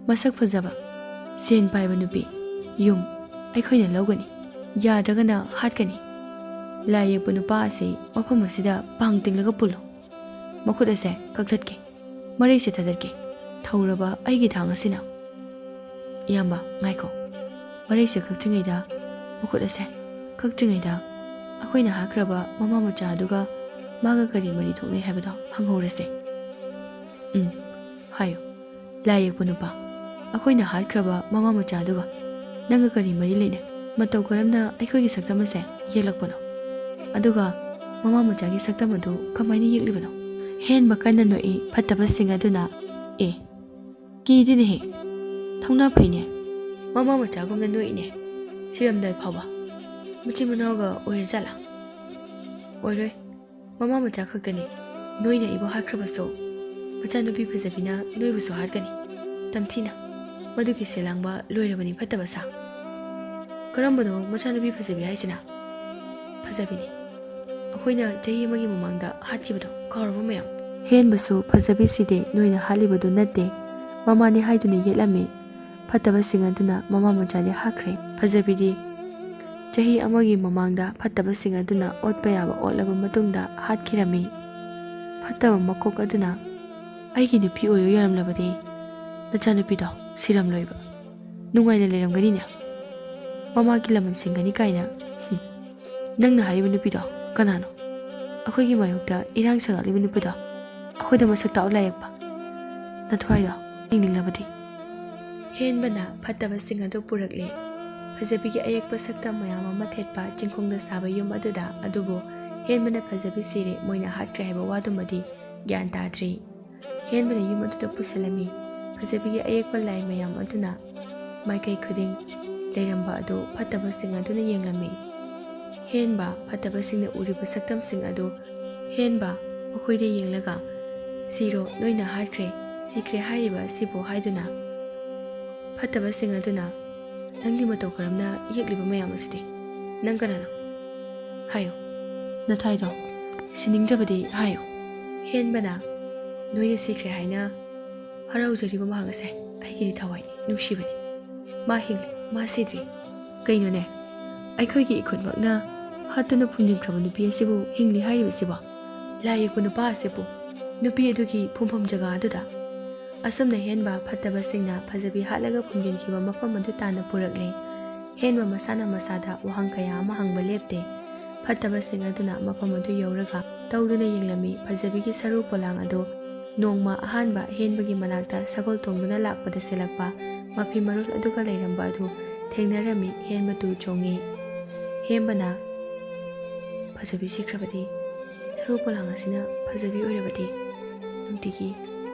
ꯃꯁꯛ ꯐꯖꯕ, ꯁꯦꯟ ꯄꯥꯏꯕ ꯅꯨꯄꯤ, ꯌꯨꯝ ꯑꯩꯈꯣꯏꯅ ꯂꯧꯒꯅꯤ, ꯌꯥꯗ꯭ꯔꯒꯅ ꯍꯥꯠꯀꯅꯤ꯫ ꯂꯥꯏ ꯌꯦꯛꯄ ꯅꯨꯄꯥ ꯑꯁꯤ ꯃꯐꯝ ꯑꯁꯤꯗ ꯄꯥꯡ ꯇꯤꯡꯂꯒ ꯄꯨꯜꯂꯨ꯫ ꯃꯈꯨꯠ ꯑꯁꯦ ꯀꯛꯊꯠꯀꯦ, ꯃꯔꯩꯁꯦ ꯊꯗꯠꯀꯦ, ꯊꯧꯔꯕ ꯑꯩꯒꯤ ꯊꯥꯡ ꯑꯁꯤꯅ꯫" "ꯏꯌꯥꯝꯕ, ꯉꯥꯏꯈꯣ꯫ ꯃꯔꯩꯁꯦ ꯀꯛꯇ꯭ꯔꯤꯉꯩꯗ, ꯃꯈꯨꯠ ꯑꯁꯦ ꯀꯛꯇ꯭ꯔꯤꯉꯩꯗ ꯑꯩꯈꯣꯏꯅ ꯍꯥꯠꯈ꯭ꯔꯕ ꯃꯃꯥ ꯃꯆꯥ ꯑꯗꯨꯒ ꯃꯥꯒ ꯀꯔꯤ ꯃꯔꯤ ꯊꯣꯛꯅꯩ ꯍꯥꯏꯕꯗꯣ ꯍꯪꯍꯧꯔꯁꯦ꯫" "ꯎꯝ, ꯍꯥꯏꯌꯨ꯫ ꯂꯥꯏ ꯌꯦꯛꯄ ꯅꯨꯄꯥ, ꯑꯩꯈꯣꯏꯅ ꯍꯥꯠꯈ꯭ꯔꯕ ꯃꯃꯥ ꯃꯆꯥ ꯑꯗꯨꯒ ꯅꯪꯒ ꯀꯔꯤ ꯃꯔꯤ ꯂꯩꯅꯩ? ꯃꯇꯧ ꯀꯔꯝꯅ ꯑꯩꯈꯣꯏꯒꯤ ꯁꯛꯇꯝ ꯑꯁꯦ ꯌꯦꯛꯂꯛꯄꯅꯣ? ꯑꯗꯨꯒ ꯃꯃꯥ ꯃꯆꯥꯒꯤ ꯁꯛꯇꯝ ꯑꯗꯨ ꯀꯃꯥꯏꯅ ꯌꯦꯛꯂꯤꯕꯅꯣ?" ꯍꯦꯟꯕ ꯀꯟꯅ ꯅꯣꯛꯏ ꯐꯠꯇꯕꯁꯤꯡ ꯑꯗꯨꯅ꯫ "ꯑꯦ, ꯀꯤꯗꯦꯅꯦꯍꯦ꯫ ꯊꯧꯅꯥ ꯐꯩꯅꯦ꯫ ꯃꯃꯥ ꯃꯆꯥꯒꯨꯝꯅ ꯅꯣꯛꯏꯅꯦ꯫ ꯁꯤꯔꯝꯗꯥꯏ ꯐꯥꯎꯕ꯫ ꯃꯆꯤꯟ ꯃꯅꯥꯎꯒ ꯑꯣꯏꯔꯖꯥꯠꯂꯥ? ꯑꯣꯏꯔꯣꯏ꯫ ꯃꯃꯥ ꯃꯆꯥ ꯈꯛꯇꯅꯤ꯫ ꯅꯣꯏꯅ ꯑꯩꯕꯨ ꯍꯥꯠꯈ꯭ꯔꯕꯁꯨ, ꯃꯆꯥꯅꯨꯄꯤ ꯐꯖꯕꯤꯅ ꯅꯣꯏꯕꯨꯁꯨ ꯍꯥꯠꯀꯅꯤ꯫ ꯇꯝꯊꯤꯅ, ꯃꯗꯨꯒꯤ ꯁꯦꯜ ꯂꯥꯡꯕ ꯂꯣꯏꯔꯕꯅꯤ, ꯐꯠꯇꯕ ꯁꯥ꯫ ꯀꯔꯝꯕꯅꯣ ꯃꯆꯥꯅꯨꯄꯤ ꯐꯖꯕꯤ ꯍꯥꯏꯁꯤꯅ? ꯐꯖꯕꯤꯅꯤ, ꯑꯩꯈꯣꯏꯅ ꯆꯍꯤ ꯑꯃꯒꯤ ꯃꯃꯥꯡꯗ ꯍꯥꯠꯈꯤꯕꯗꯣ ꯀꯥꯎꯔꯕ ꯃꯌꯥꯝ? ꯍꯦꯟꯕꯁꯨ ꯐꯖꯕꯤꯁꯤꯗꯤ ꯅꯣꯏꯅ ꯍꯥꯠꯂꯤꯕꯗꯨ ꯅꯠꯇꯦ, ꯃꯃꯥꯅꯤ ꯍꯥꯏꯗꯨꯅ ꯌꯦꯠꯂꯝꯃꯤ꯫ ꯐꯠꯇꯕꯁꯤꯡ ꯑꯗꯨꯅ ꯃꯃꯥ ꯃꯆꯥꯗꯤ ꯍꯥꯠꯈ꯭ꯔꯦ꯫ ꯐꯖꯕꯤꯗꯤ ꯆꯍꯤ ꯑꯃꯒꯤ ꯃꯃꯥꯡꯗ ꯐꯠꯇꯕꯁꯤꯡ ꯑꯗꯨꯅ ꯑꯣꯠꯄ ꯌꯥꯕ ꯑꯣꯠꯂꯕ ꯃꯇꯨꯡꯗ ꯍꯥꯠꯈꯤꯔꯝꯃꯤ꯫ ꯐꯠꯇꯕ ꯃꯀꯣꯛ ꯑꯗꯨꯅ ꯑꯩꯒꯤ ꯅꯨꯄꯤ ꯑꯣꯏꯌꯨ ꯌꯥꯔꯝꯂꯕꯗꯤ ꯅꯆꯥꯅꯨꯄꯤꯗꯣ ꯁꯤꯔꯝꯂꯣꯏꯕ, ꯅꯨꯡꯉꯥꯏꯅ ꯂꯩꯔꯝꯒꯅꯤꯅꯦ꯫ ꯃꯃꯥꯒꯤ ꯂꯃꯟ ꯁꯤꯡꯒꯅꯤ ꯀꯥꯏꯅ꯫ ꯍꯨꯝ꯫ ꯅꯪꯅ ꯍꯥꯏꯔꯤꯕ ꯅꯨꯄꯤꯗꯣ ꯀꯅꯥꯅꯣ? ꯑꯩꯈꯣꯏꯒꯤ ꯃꯥꯌꯣꯛꯇ ꯏꯔꯥꯡ ꯁꯥꯒꯠꯂꯤꯕ ꯅꯨꯄꯤꯗꯣ? ꯑꯩꯈꯣꯏꯗ ꯃꯁꯛ ꯇꯥꯛꯑꯣ ꯂꯥꯏꯌꯦꯛꯄ꯫ ꯅꯊ꯭ꯋꯥꯏꯗꯣ ꯌꯦꯡꯅꯤꯡꯂꯕꯗꯤ꯫ ꯍꯦꯟꯕꯅ ꯐꯠꯇꯕꯁꯤꯡ ꯑꯗꯨ ꯄꯨꯔꯛꯂꯦ꯫ ꯐꯖꯕꯤꯒꯤ ꯑꯌꯦꯛꯄ ꯁꯛꯇꯝ ꯃꯌꯥꯝ ꯑꯃ ꯊꯦꯠꯄ ꯆꯤꯡꯈꯣꯡꯗ ꯁꯥꯕ ꯌꯨꯝ ꯑꯗꯨꯗ꯫ ꯑꯗꯨꯕꯨ ꯍꯦꯟꯕꯅ ꯐꯖꯕꯤ ꯁꯤꯔꯦ, ꯃꯣꯏꯅ ꯍꯥꯠꯈ꯭ꯔꯦ ꯍꯥꯏꯕ ꯋꯥꯗꯨꯃꯗꯤ ꯒ꯭ꯌꯥꯟ ꯇꯥꯗ꯭ꯔꯤ꯫ ꯍꯦꯟꯕꯅ ꯌꯨꯝ ꯑꯗꯨꯗ ꯄꯨꯁꯤꯜꯂꯝꯃꯤ꯫ ꯐꯖꯕꯤꯒꯤ ꯑꯌꯦꯛꯄ ꯂꯥꯏ ꯃꯌꯥꯝ ꯑꯗꯨꯅ ꯃꯥꯏꯀꯩ ꯈꯨꯗꯤꯡ ꯂꯩꯔꯝꯕ ꯑꯗꯨ ꯐꯠꯇꯕꯁꯤꯡ ꯑꯗꯨꯅ ꯌꯦꯡꯂꯝꯃꯤ꯫ ꯍꯦꯟꯕ ꯐꯠꯇꯕꯁꯤꯡꯅ ꯎꯔꯤꯕ ꯁꯛꯇꯝꯁꯤꯡ ꯑꯗꯨ ꯍꯦꯟꯕ ꯃꯈꯣꯏꯗ ꯌꯦꯡꯂꯒ, "ꯁꯤꯔꯣ, ꯅꯣꯏꯅ ꯍꯥꯠꯈ꯭ꯔꯦ, ꯁꯤꯈ꯭ꯔꯦ ꯍꯥꯏꯔꯤꯕ ꯑꯁꯤꯕꯨ?" ꯍꯥꯏꯗꯨꯅ ꯐꯠꯇꯕꯁꯤꯡ ꯑꯗꯨꯅ, "ꯅꯪꯗꯤ ꯃꯇꯧ ꯀꯔꯝꯅ ꯌꯦꯛꯂꯤꯕ ꯃꯌꯥꯝ ꯑꯁꯤꯗꯤ? ꯅꯪ ꯀꯅꯥꯅꯣ? ꯍꯥꯏꯌꯨ, ꯅꯊꯥꯏꯗꯣ ꯁꯤꯅꯤꯡꯗ꯭ꯔꯕꯗꯤ ꯍꯥꯏꯌꯨ꯫" ꯍꯦꯟꯕꯅ, "ꯅꯣꯏꯅ ꯁꯤꯈ꯭ꯔꯦ ꯍꯥꯏꯅ ꯍꯔꯥꯎꯖꯔꯤꯕ ꯃꯍꯥꯛ ꯑꯁꯦ ꯑꯩꯒꯤꯗꯤ ꯊꯋꯥꯏꯅꯤ, ꯅꯨꯡꯁꯤꯕꯅꯤ꯫ ꯃꯥ ꯍꯤꯡꯂꯤ, ꯃꯥ ꯁꯤꯗ꯭ꯔꯤ꯫ ꯀꯩꯅꯣꯅꯦ, ꯑꯩꯈꯣꯏꯒꯤ ꯏꯈꯨꯠꯃꯛꯅ ꯍꯥꯠꯇꯨꯅ ꯐꯨꯝꯖꯤꯟꯈ꯭ꯔꯕ ꯅꯨꯄꯤ ꯑꯁꯤꯕꯨ ꯍꯤꯡꯂꯤ ꯍꯥꯏꯔꯤꯕꯁꯤꯕꯣ? ꯂꯥꯏ ꯌꯦꯛꯄ ꯅꯨꯄꯥ ꯑꯁꯤꯕꯨ ꯅꯨꯄꯤ ꯑꯗꯨꯒꯤ ꯐꯨꯝꯐꯝ ꯖꯒꯥ ꯑꯗꯨꯗ?" ꯑꯁꯨꯝꯅ ꯍꯦꯟꯕ ꯐꯠꯇꯕꯁꯤꯡꯅ ꯐꯖꯕꯤ ꯍꯥꯠꯂꯒ ꯐꯨꯝꯖꯤꯟꯈꯤꯕ ꯃꯐꯝ ꯑꯗꯨ ꯇꯥꯟꯅ ꯄꯨꯔꯛꯂꯦ꯫ ꯍꯦꯟꯕ ꯃꯁꯥꯅ ꯃꯁꯥꯗ ꯋꯥꯍꯪ ꯀꯌꯥ ꯑꯃ ꯍꯪꯕ ꯂꯦꯞꯇꯦ꯫ ꯐꯠꯇꯕꯁꯤꯡ ꯑꯗꯨꯅ ꯃꯐꯝ ꯑꯗꯨ ꯌꯧꯔꯒ ꯇꯧꯗꯨꯅ ꯌꯦꯡꯂꯝꯃꯤ꯫ ꯐꯖꯕꯤꯒꯤ ꯁꯔꯨ ꯄꯣꯂꯥꯡ ꯑꯗꯨ ꯅꯣꯡꯃ ꯑꯍꯥꯟꯕ ꯍꯦꯟꯕꯒꯤ ꯃꯅꯥꯛꯇ ꯁꯒꯣꯜ ꯇꯣꯡꯗꯨꯅ ꯂꯥꯛꯄꯗ ꯁꯦꯠꯂꯛꯄ ꯃꯐꯤ ꯃꯔꯣꯜ ꯑꯗꯨꯒ ꯂꯩꯔꯝꯕ ꯑꯗꯨ ꯊꯦꯡꯅꯔꯝꯃꯤ꯫ ꯍꯦꯟꯕ ꯇꯨ ꯆꯣꯡꯉꯤ꯫ ꯍꯦꯟꯕꯅ, "ꯐꯖꯕꯤ ꯁꯤꯈ꯭ꯔꯕꯗꯤ, ꯁꯔꯨ ꯄꯣꯂꯥꯡ ꯑꯁꯤꯅ ꯐꯖꯕꯤ ꯑꯣꯏꯔꯕꯗꯤ, ꯅꯨꯡꯇꯤꯒꯤ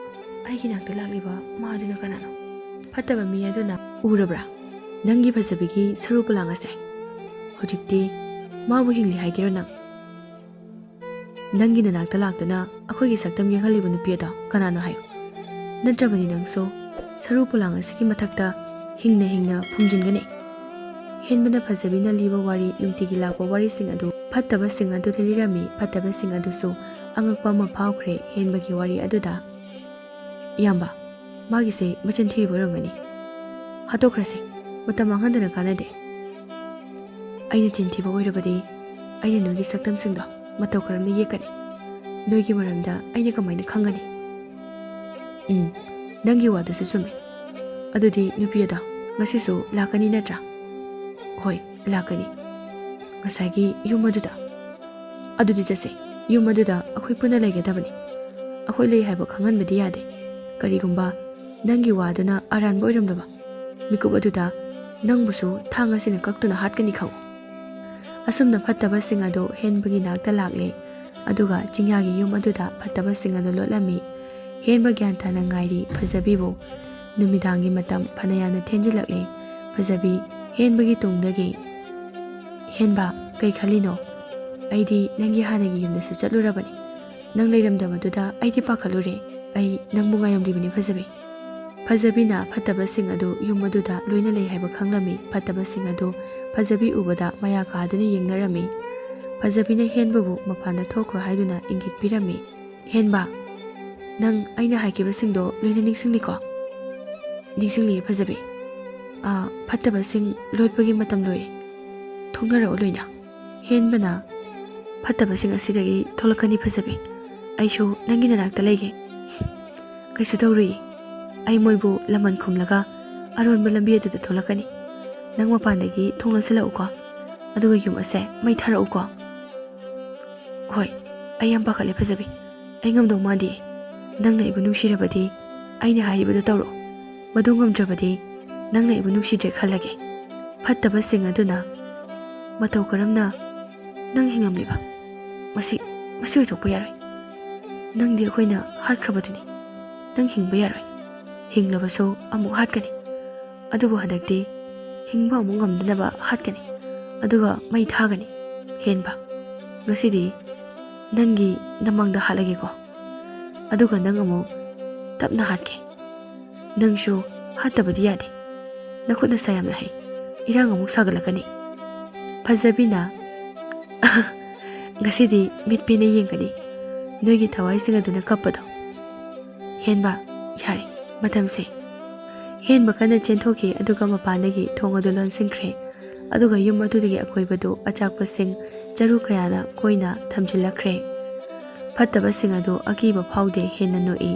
ꯑꯩꯒꯤ ꯅꯥꯛꯇ ꯂꯥꯛꯂꯤꯕ ꯃꯥ ꯑꯗꯨꯅ ꯀꯅꯥꯅꯣ?" ꯐꯠꯇꯕ ꯃꯤ ꯑꯗꯨꯅ, "ꯎꯔꯕ꯭ꯔꯥ ꯅꯪꯒꯤ ꯐꯖꯕꯤꯒꯤ ꯁꯔꯨ ꯄꯣꯂꯥꯡ ꯑꯁꯦ? ꯍꯧꯖꯤꯛꯇꯤ ꯃꯥꯕꯨ ꯍꯤꯡꯂꯤ ꯍꯥꯏꯒꯦꯔꯣ ꯅꯪ? ꯅꯪꯒꯤ ꯅꯅꯥꯛꯇ ꯂꯥꯛꯇꯨꯅ ꯑꯩꯈꯣꯏꯒꯤ ꯁꯛꯇꯝ ꯌꯦꯡꯍꯜꯂꯤꯕ ꯅꯨꯄꯤ ꯑꯗꯣ ꯀꯅꯥꯅꯣ ꯍꯥꯏꯌꯨ? ꯅꯠꯇ꯭ꯔꯕꯗꯤ ꯅꯪꯁꯨ ꯁꯔꯨ ꯄꯣꯂꯥꯡ ꯑꯁꯤꯒꯤ ꯃꯊꯛꯇ ꯍꯤꯡꯅ ꯍꯤꯡꯅ ꯐꯨꯝꯖꯤꯟꯒꯅꯤ꯫ ꯍꯦꯟꯕꯅ ꯐꯖꯕꯤꯅ ꯂꯤꯕ ꯋꯥꯔꯤ, ꯅꯨꯡꯇꯤꯒꯤ ꯂꯥꯛꯄ ꯋꯥꯔꯤꯁꯤꯡ ꯑꯗꯨ ꯐꯠꯇꯕꯁꯤꯡ ꯑꯗꯨꯗ ꯂꯤꯔꯝꯃꯤ꯫ ꯐꯠꯇꯕꯁꯤꯡ ꯑꯗꯨꯁꯨ ꯑꯉꯛꯄ ꯑꯃ ꯐꯥꯎꯈ꯭ꯔꯦ ꯍꯦꯟꯕꯒꯤ ꯋꯥꯔꯤ ꯑꯗꯨꯗ꯫ "ꯏꯌꯥꯝꯕ, ꯃꯥꯒꯤꯁꯦ ꯃꯆꯤꯟ ꯊꯤꯔꯤꯕ ꯑꯣꯏꯔꯝꯒꯅꯤ꯫ ꯍꯥꯠꯇꯣꯛꯈ꯭ꯔꯁꯦ, ꯃꯇꯝ ꯃꯥꯡꯍꯟꯗꯅ ꯀꯥꯟꯅꯗꯦ꯫ ꯑꯩꯅ ꯆꯤꯟ ꯊꯤꯕ ꯑꯣꯏꯔꯕꯗꯤ ꯑꯩꯅ ꯅꯣꯏꯒꯤ ꯁꯛꯇꯝꯁꯤꯡꯗꯣ ꯃꯇꯧ ꯀꯔꯝꯅ ꯌꯦꯛꯀꯅꯤ? ꯅꯣꯏꯒꯤ ꯃꯔꯝꯗ ꯑꯩꯅ ꯀꯃꯥꯏꯅ ꯈꯪꯒꯅꯤ?" "ꯎꯝ, ꯅꯪꯒꯤ ꯋꯥꯗꯨꯁꯨ ꯆꯨꯝꯃꯤ꯫ ꯑꯗꯨꯗꯤ ꯅꯨꯄꯤ ꯑꯗꯣ ꯉꯁꯤꯁꯨ ꯂꯥꯛꯀꯅꯤ ꯅꯠꯇ꯭ꯔꯥ?" "ꯍꯣꯏ, ꯂꯥꯛꯀꯅꯤ꯫ ꯉꯁꯥꯏꯒꯤ ꯌꯨꯝ ꯑꯗꯨꯗ?" "ꯑꯗꯨꯗꯤ ꯆꯠꯁꯦ꯫ ꯌꯨꯝ ꯑꯗꯨꯗ ꯑꯩꯈꯣꯏ ꯄꯨꯟꯅ ꯂꯩꯒꯗꯕꯅꯤ꯫ ꯑꯩꯈꯣꯏ ꯂꯩ ꯍꯥꯏꯕ ꯈꯪꯍꯟꯕꯗꯤ ꯌꯥꯗꯦ꯫ ꯀꯔꯤꯒꯨꯝꯕ ꯅꯪꯒꯤ ꯋꯥꯗꯨꯅ ꯑꯔꯥꯟꯕ ꯑꯣꯏꯔꯝꯂꯕ ꯃꯤꯀꯨꯞ ꯑꯗꯨꯗ ꯅꯪꯕꯨꯁꯨ ꯊꯥꯡ ꯑꯁꯤꯅ ꯀꯛꯇꯨꯅ ꯍꯥꯠꯀꯅꯤ ꯈꯪꯉꯨ꯫" ꯑꯁꯨꯝꯅ ꯐꯠꯇꯕꯁꯤꯡ ꯑꯗꯨ ꯍꯦꯟꯕꯒꯤ ꯅꯥꯛꯇ ꯂꯥꯛꯂꯦ꯫ ꯑꯗꯨꯒ ꯆꯤꯡꯌꯥꯒꯤ ꯌꯨꯝ ꯑꯗꯨꯗ ꯐꯠꯇꯕꯁꯤꯡ ꯑꯗꯨ ꯂꯣꯠꯂꯝꯃꯤ꯫ ꯍꯦꯟꯕ ꯒ꯭ꯌꯥꯟ ꯇꯥꯅ ꯉꯥꯏꯔꯤ ꯐꯖꯕꯤꯕꯨ꯫ ꯅꯨꯃꯤꯗꯥꯡꯒꯤ ꯃꯇꯝ ꯐꯅꯌꯥꯝꯅ ꯊꯦꯡꯖꯤꯜꯂꯛꯂꯦ꯫ ꯐꯖꯕꯤ ꯍꯦꯟꯕꯒꯤ ꯇꯨꯡꯗꯒꯤ, "ꯍꯦꯟꯕ, ꯀꯩ ꯈꯜꯂꯤꯅꯣ? ꯑꯩꯗꯤ ꯅꯪꯒꯤ ꯍꯥꯟꯅꯒꯤ ꯌꯨꯝꯗꯁꯨ ꯆꯠꯂꯨꯔꯕꯅꯤ꯫ ꯅꯪ ꯂꯩꯔꯝꯗꯕꯗꯨꯗ ꯑꯩꯗꯤ ꯄꯥꯈꯠꯂꯨꯔꯦ꯫ ꯑꯩ ꯅꯪꯕꯨ ꯉꯥꯏꯔꯝꯂꯤꯕꯅꯤ ꯐꯖꯕꯤ꯫" ꯐꯖꯕꯤꯅ ꯐꯠꯇꯕꯁꯤꯡ ꯑꯗꯨ ꯌꯨꯝ ꯑꯗꯨꯗ ꯂꯣꯏꯅ ꯂꯩ ꯍꯥꯏꯕ ꯈꯪꯂꯝꯃꯤ꯫ ꯐꯠꯇꯕꯁꯤꯡ ꯑꯗꯨ ꯐꯖꯕꯤ ꯎꯕꯗ ꯃꯌꯥ ꯀꯥꯗꯨꯅ ꯌꯦꯡꯅꯔꯝꯃꯤ꯫ ꯐꯖꯕꯤꯅ ꯍꯦꯟꯕꯕꯨ ꯃꯄꯥꯟꯗ ꯊꯣꯛꯈ꯭ꯔꯣ ꯍꯥꯏꯗꯨꯅ ꯏꯪꯒꯤꯠ ꯄꯤꯔꯝꯃꯤ꯫ "ꯍꯦꯟꯕ, ꯅꯪ ꯑꯩꯅ ꯍꯥꯏꯈꯤꯕꯁꯤꯡꯗꯣ ꯂꯣꯏꯅ ꯅꯤꯡꯁꯤꯡꯂꯤꯀꯣ?" "ꯅꯤꯡꯁꯤꯡꯂꯤꯌꯦ ꯐꯖꯕꯤ꯫ ꯑꯥ, ꯐꯠꯇꯕꯁꯤꯡ ꯂꯣꯠꯄꯒꯤ ꯃꯇꯝ ꯂꯣꯏꯔꯦ꯫ ꯊꯣꯛꯅꯔꯛꯑꯣ ꯂꯣꯏꯅ꯫" ꯍꯦꯟꯕꯅ, "ꯐꯠꯇꯕꯁꯤꯡ ꯑꯁꯤꯗꯒꯤ ꯊꯣꯛꯂꯛꯀꯅꯤ ꯐꯖꯕꯤ꯫ ꯑꯩꯁꯨ ꯅꯪꯒꯤ ꯅꯅꯥꯛꯇ ꯂꯩꯒꯦ꯫" "ꯀꯩꯁꯨ ꯇꯧꯔꯨꯏ꯫ ꯑꯩ ꯃꯣꯏꯕꯨ ꯂꯃꯟ ꯈꯨꯝꯂꯒ ꯑꯔꯣꯟꯕ ꯂꯝꯕꯤ ꯑꯗꯨꯗ ꯊꯣꯛꯂꯛꯀꯅꯤ꯫ ꯅꯪ ꯃꯄꯥꯟꯗꯒꯤ ꯊꯣꯡ ꯂꯣꯟꯁꯤꯜꯂꯛꯎꯀꯣ꯫ ꯑꯗꯨꯒ ꯌꯨꯝ ꯑꯁꯦ ꯃꯩ ꯊꯥꯔꯛꯎꯀꯣ꯫" "ꯍꯣꯏ, ꯑꯩ ꯌꯥꯝ ꯄꯥꯈꯠꯂꯦ ꯐꯖꯕꯤ꯫ ꯑꯩ ꯉꯝꯗꯧ ꯃꯥꯟꯗꯦ꯫ ꯅꯪꯅ ꯑꯩꯕꯨ ꯅꯨꯡꯁꯤꯔꯕꯗꯤ ꯑꯩꯅ ꯍꯥꯏꯔꯤꯕꯗꯨ ꯇꯧꯔꯣ꯫ ꯃꯗꯨ ꯉꯝꯗ꯭ꯔꯕꯗꯤ ꯅꯪꯅ ꯑꯩꯕꯨ ꯅꯨꯡꯁꯤꯗ꯭ꯔꯦ ꯈꯜꯂꯒꯦ꯫" ꯐꯠꯇꯕꯁꯤꯡ ꯑꯗꯨꯅ, "ꯃꯇꯧ ꯀꯔꯝꯅ ꯅꯪ ꯍꯤꯡꯂꯝꯂꯤꯕ? ꯃꯁꯤ, ꯃꯁꯤ ꯑꯣꯏꯊꯣꯛꯄ ꯌꯥꯔꯣꯏ꯫ ꯅꯪꯗꯤ ꯑꯩꯈꯣꯏꯅ ꯍꯥꯠꯈ꯭ꯔꯕꯗꯨꯅꯤ꯫ ꯅꯪ ꯍꯤꯡꯕ ꯌꯥꯔꯣꯏ꯫ ꯍꯤꯡꯂꯕꯁꯨ ꯑꯃꯨꯛ ꯍꯥꯠꯀꯅꯤ꯫ ꯑꯗꯨꯕꯨ ꯍꯟꯗꯛꯇꯤ ꯍꯤꯡꯕ ꯑꯃꯨꯛ ꯉꯝꯗꯅꯕ ꯍꯥꯠꯀꯅꯤ꯫ ꯑꯗꯨꯒ ꯃꯩ ꯊꯥꯒꯅꯤ꯫ ꯍꯦꯟꯕ, ꯉꯁꯤꯗꯤ ꯅꯪꯒꯤ ꯅꯃꯥꯡꯗ ꯍꯥꯠꯂꯒꯦꯀꯣ, ꯑꯗꯨꯒ ꯅꯪ ꯑꯃꯨꯛ ꯇꯞꯅ ꯍꯥꯠꯀꯦ꯫ ꯅꯪꯁꯨ ꯍꯥꯠꯇꯕꯗꯤ ꯌꯥꯗꯦ, ꯅꯈꯨꯠ ꯅꯁꯥ ꯌꯥꯝꯅ ꯍꯩ, ꯏꯔꯥꯡ ꯑꯃꯨꯛ ꯁꯥꯒꯠꯂꯛꯀꯅꯤ꯫ ꯐꯖꯕꯤꯅ, "ꯉꯁꯤꯗꯤ ꯃꯤꯠ ꯄꯦꯟꯅ ꯌꯦꯡꯒꯅꯤ, ꯅꯣꯏꯒꯤ ꯊꯋꯥꯏꯁꯤꯡ ꯑꯗꯨꯅ ꯀꯞꯄꯗꯣ꯫" ꯍꯦꯟꯕ, "ꯌꯥꯔꯦ, ꯃꯇꯝꯁꯦ꯫" ꯍꯦꯟꯕ ꯀꯟꯅ ꯆꯦꯟꯊꯣꯛꯈꯤ, ꯑꯗꯨꯒ ꯃꯄꯥꯟꯗꯒꯤ ꯊꯣꯡ ꯑꯗꯨ ꯂꯣꯟꯁꯤꯟꯈ꯭ꯔꯦ꯫ ꯑꯗꯨꯒ ꯌꯨꯝ ꯑꯗꯨꯗꯒꯤ ꯑꯀꯣꯏꯕꯗꯨ ꯑꯆꯥꯛꯄꯁꯤꯡ, ꯆꯔꯨ ꯀꯌꯥꯅ ꯀꯣꯏꯅ ꯊꯝꯖꯤꯜꯂꯛꯈ꯭ꯔꯦ꯫ ꯐꯠꯇꯕꯁꯤꯡ ꯑꯗꯨ ꯑꯀꯤꯕ ꯐꯥꯎꯗꯦ ꯍꯦꯟꯅ ꯅꯣꯛꯏ꯫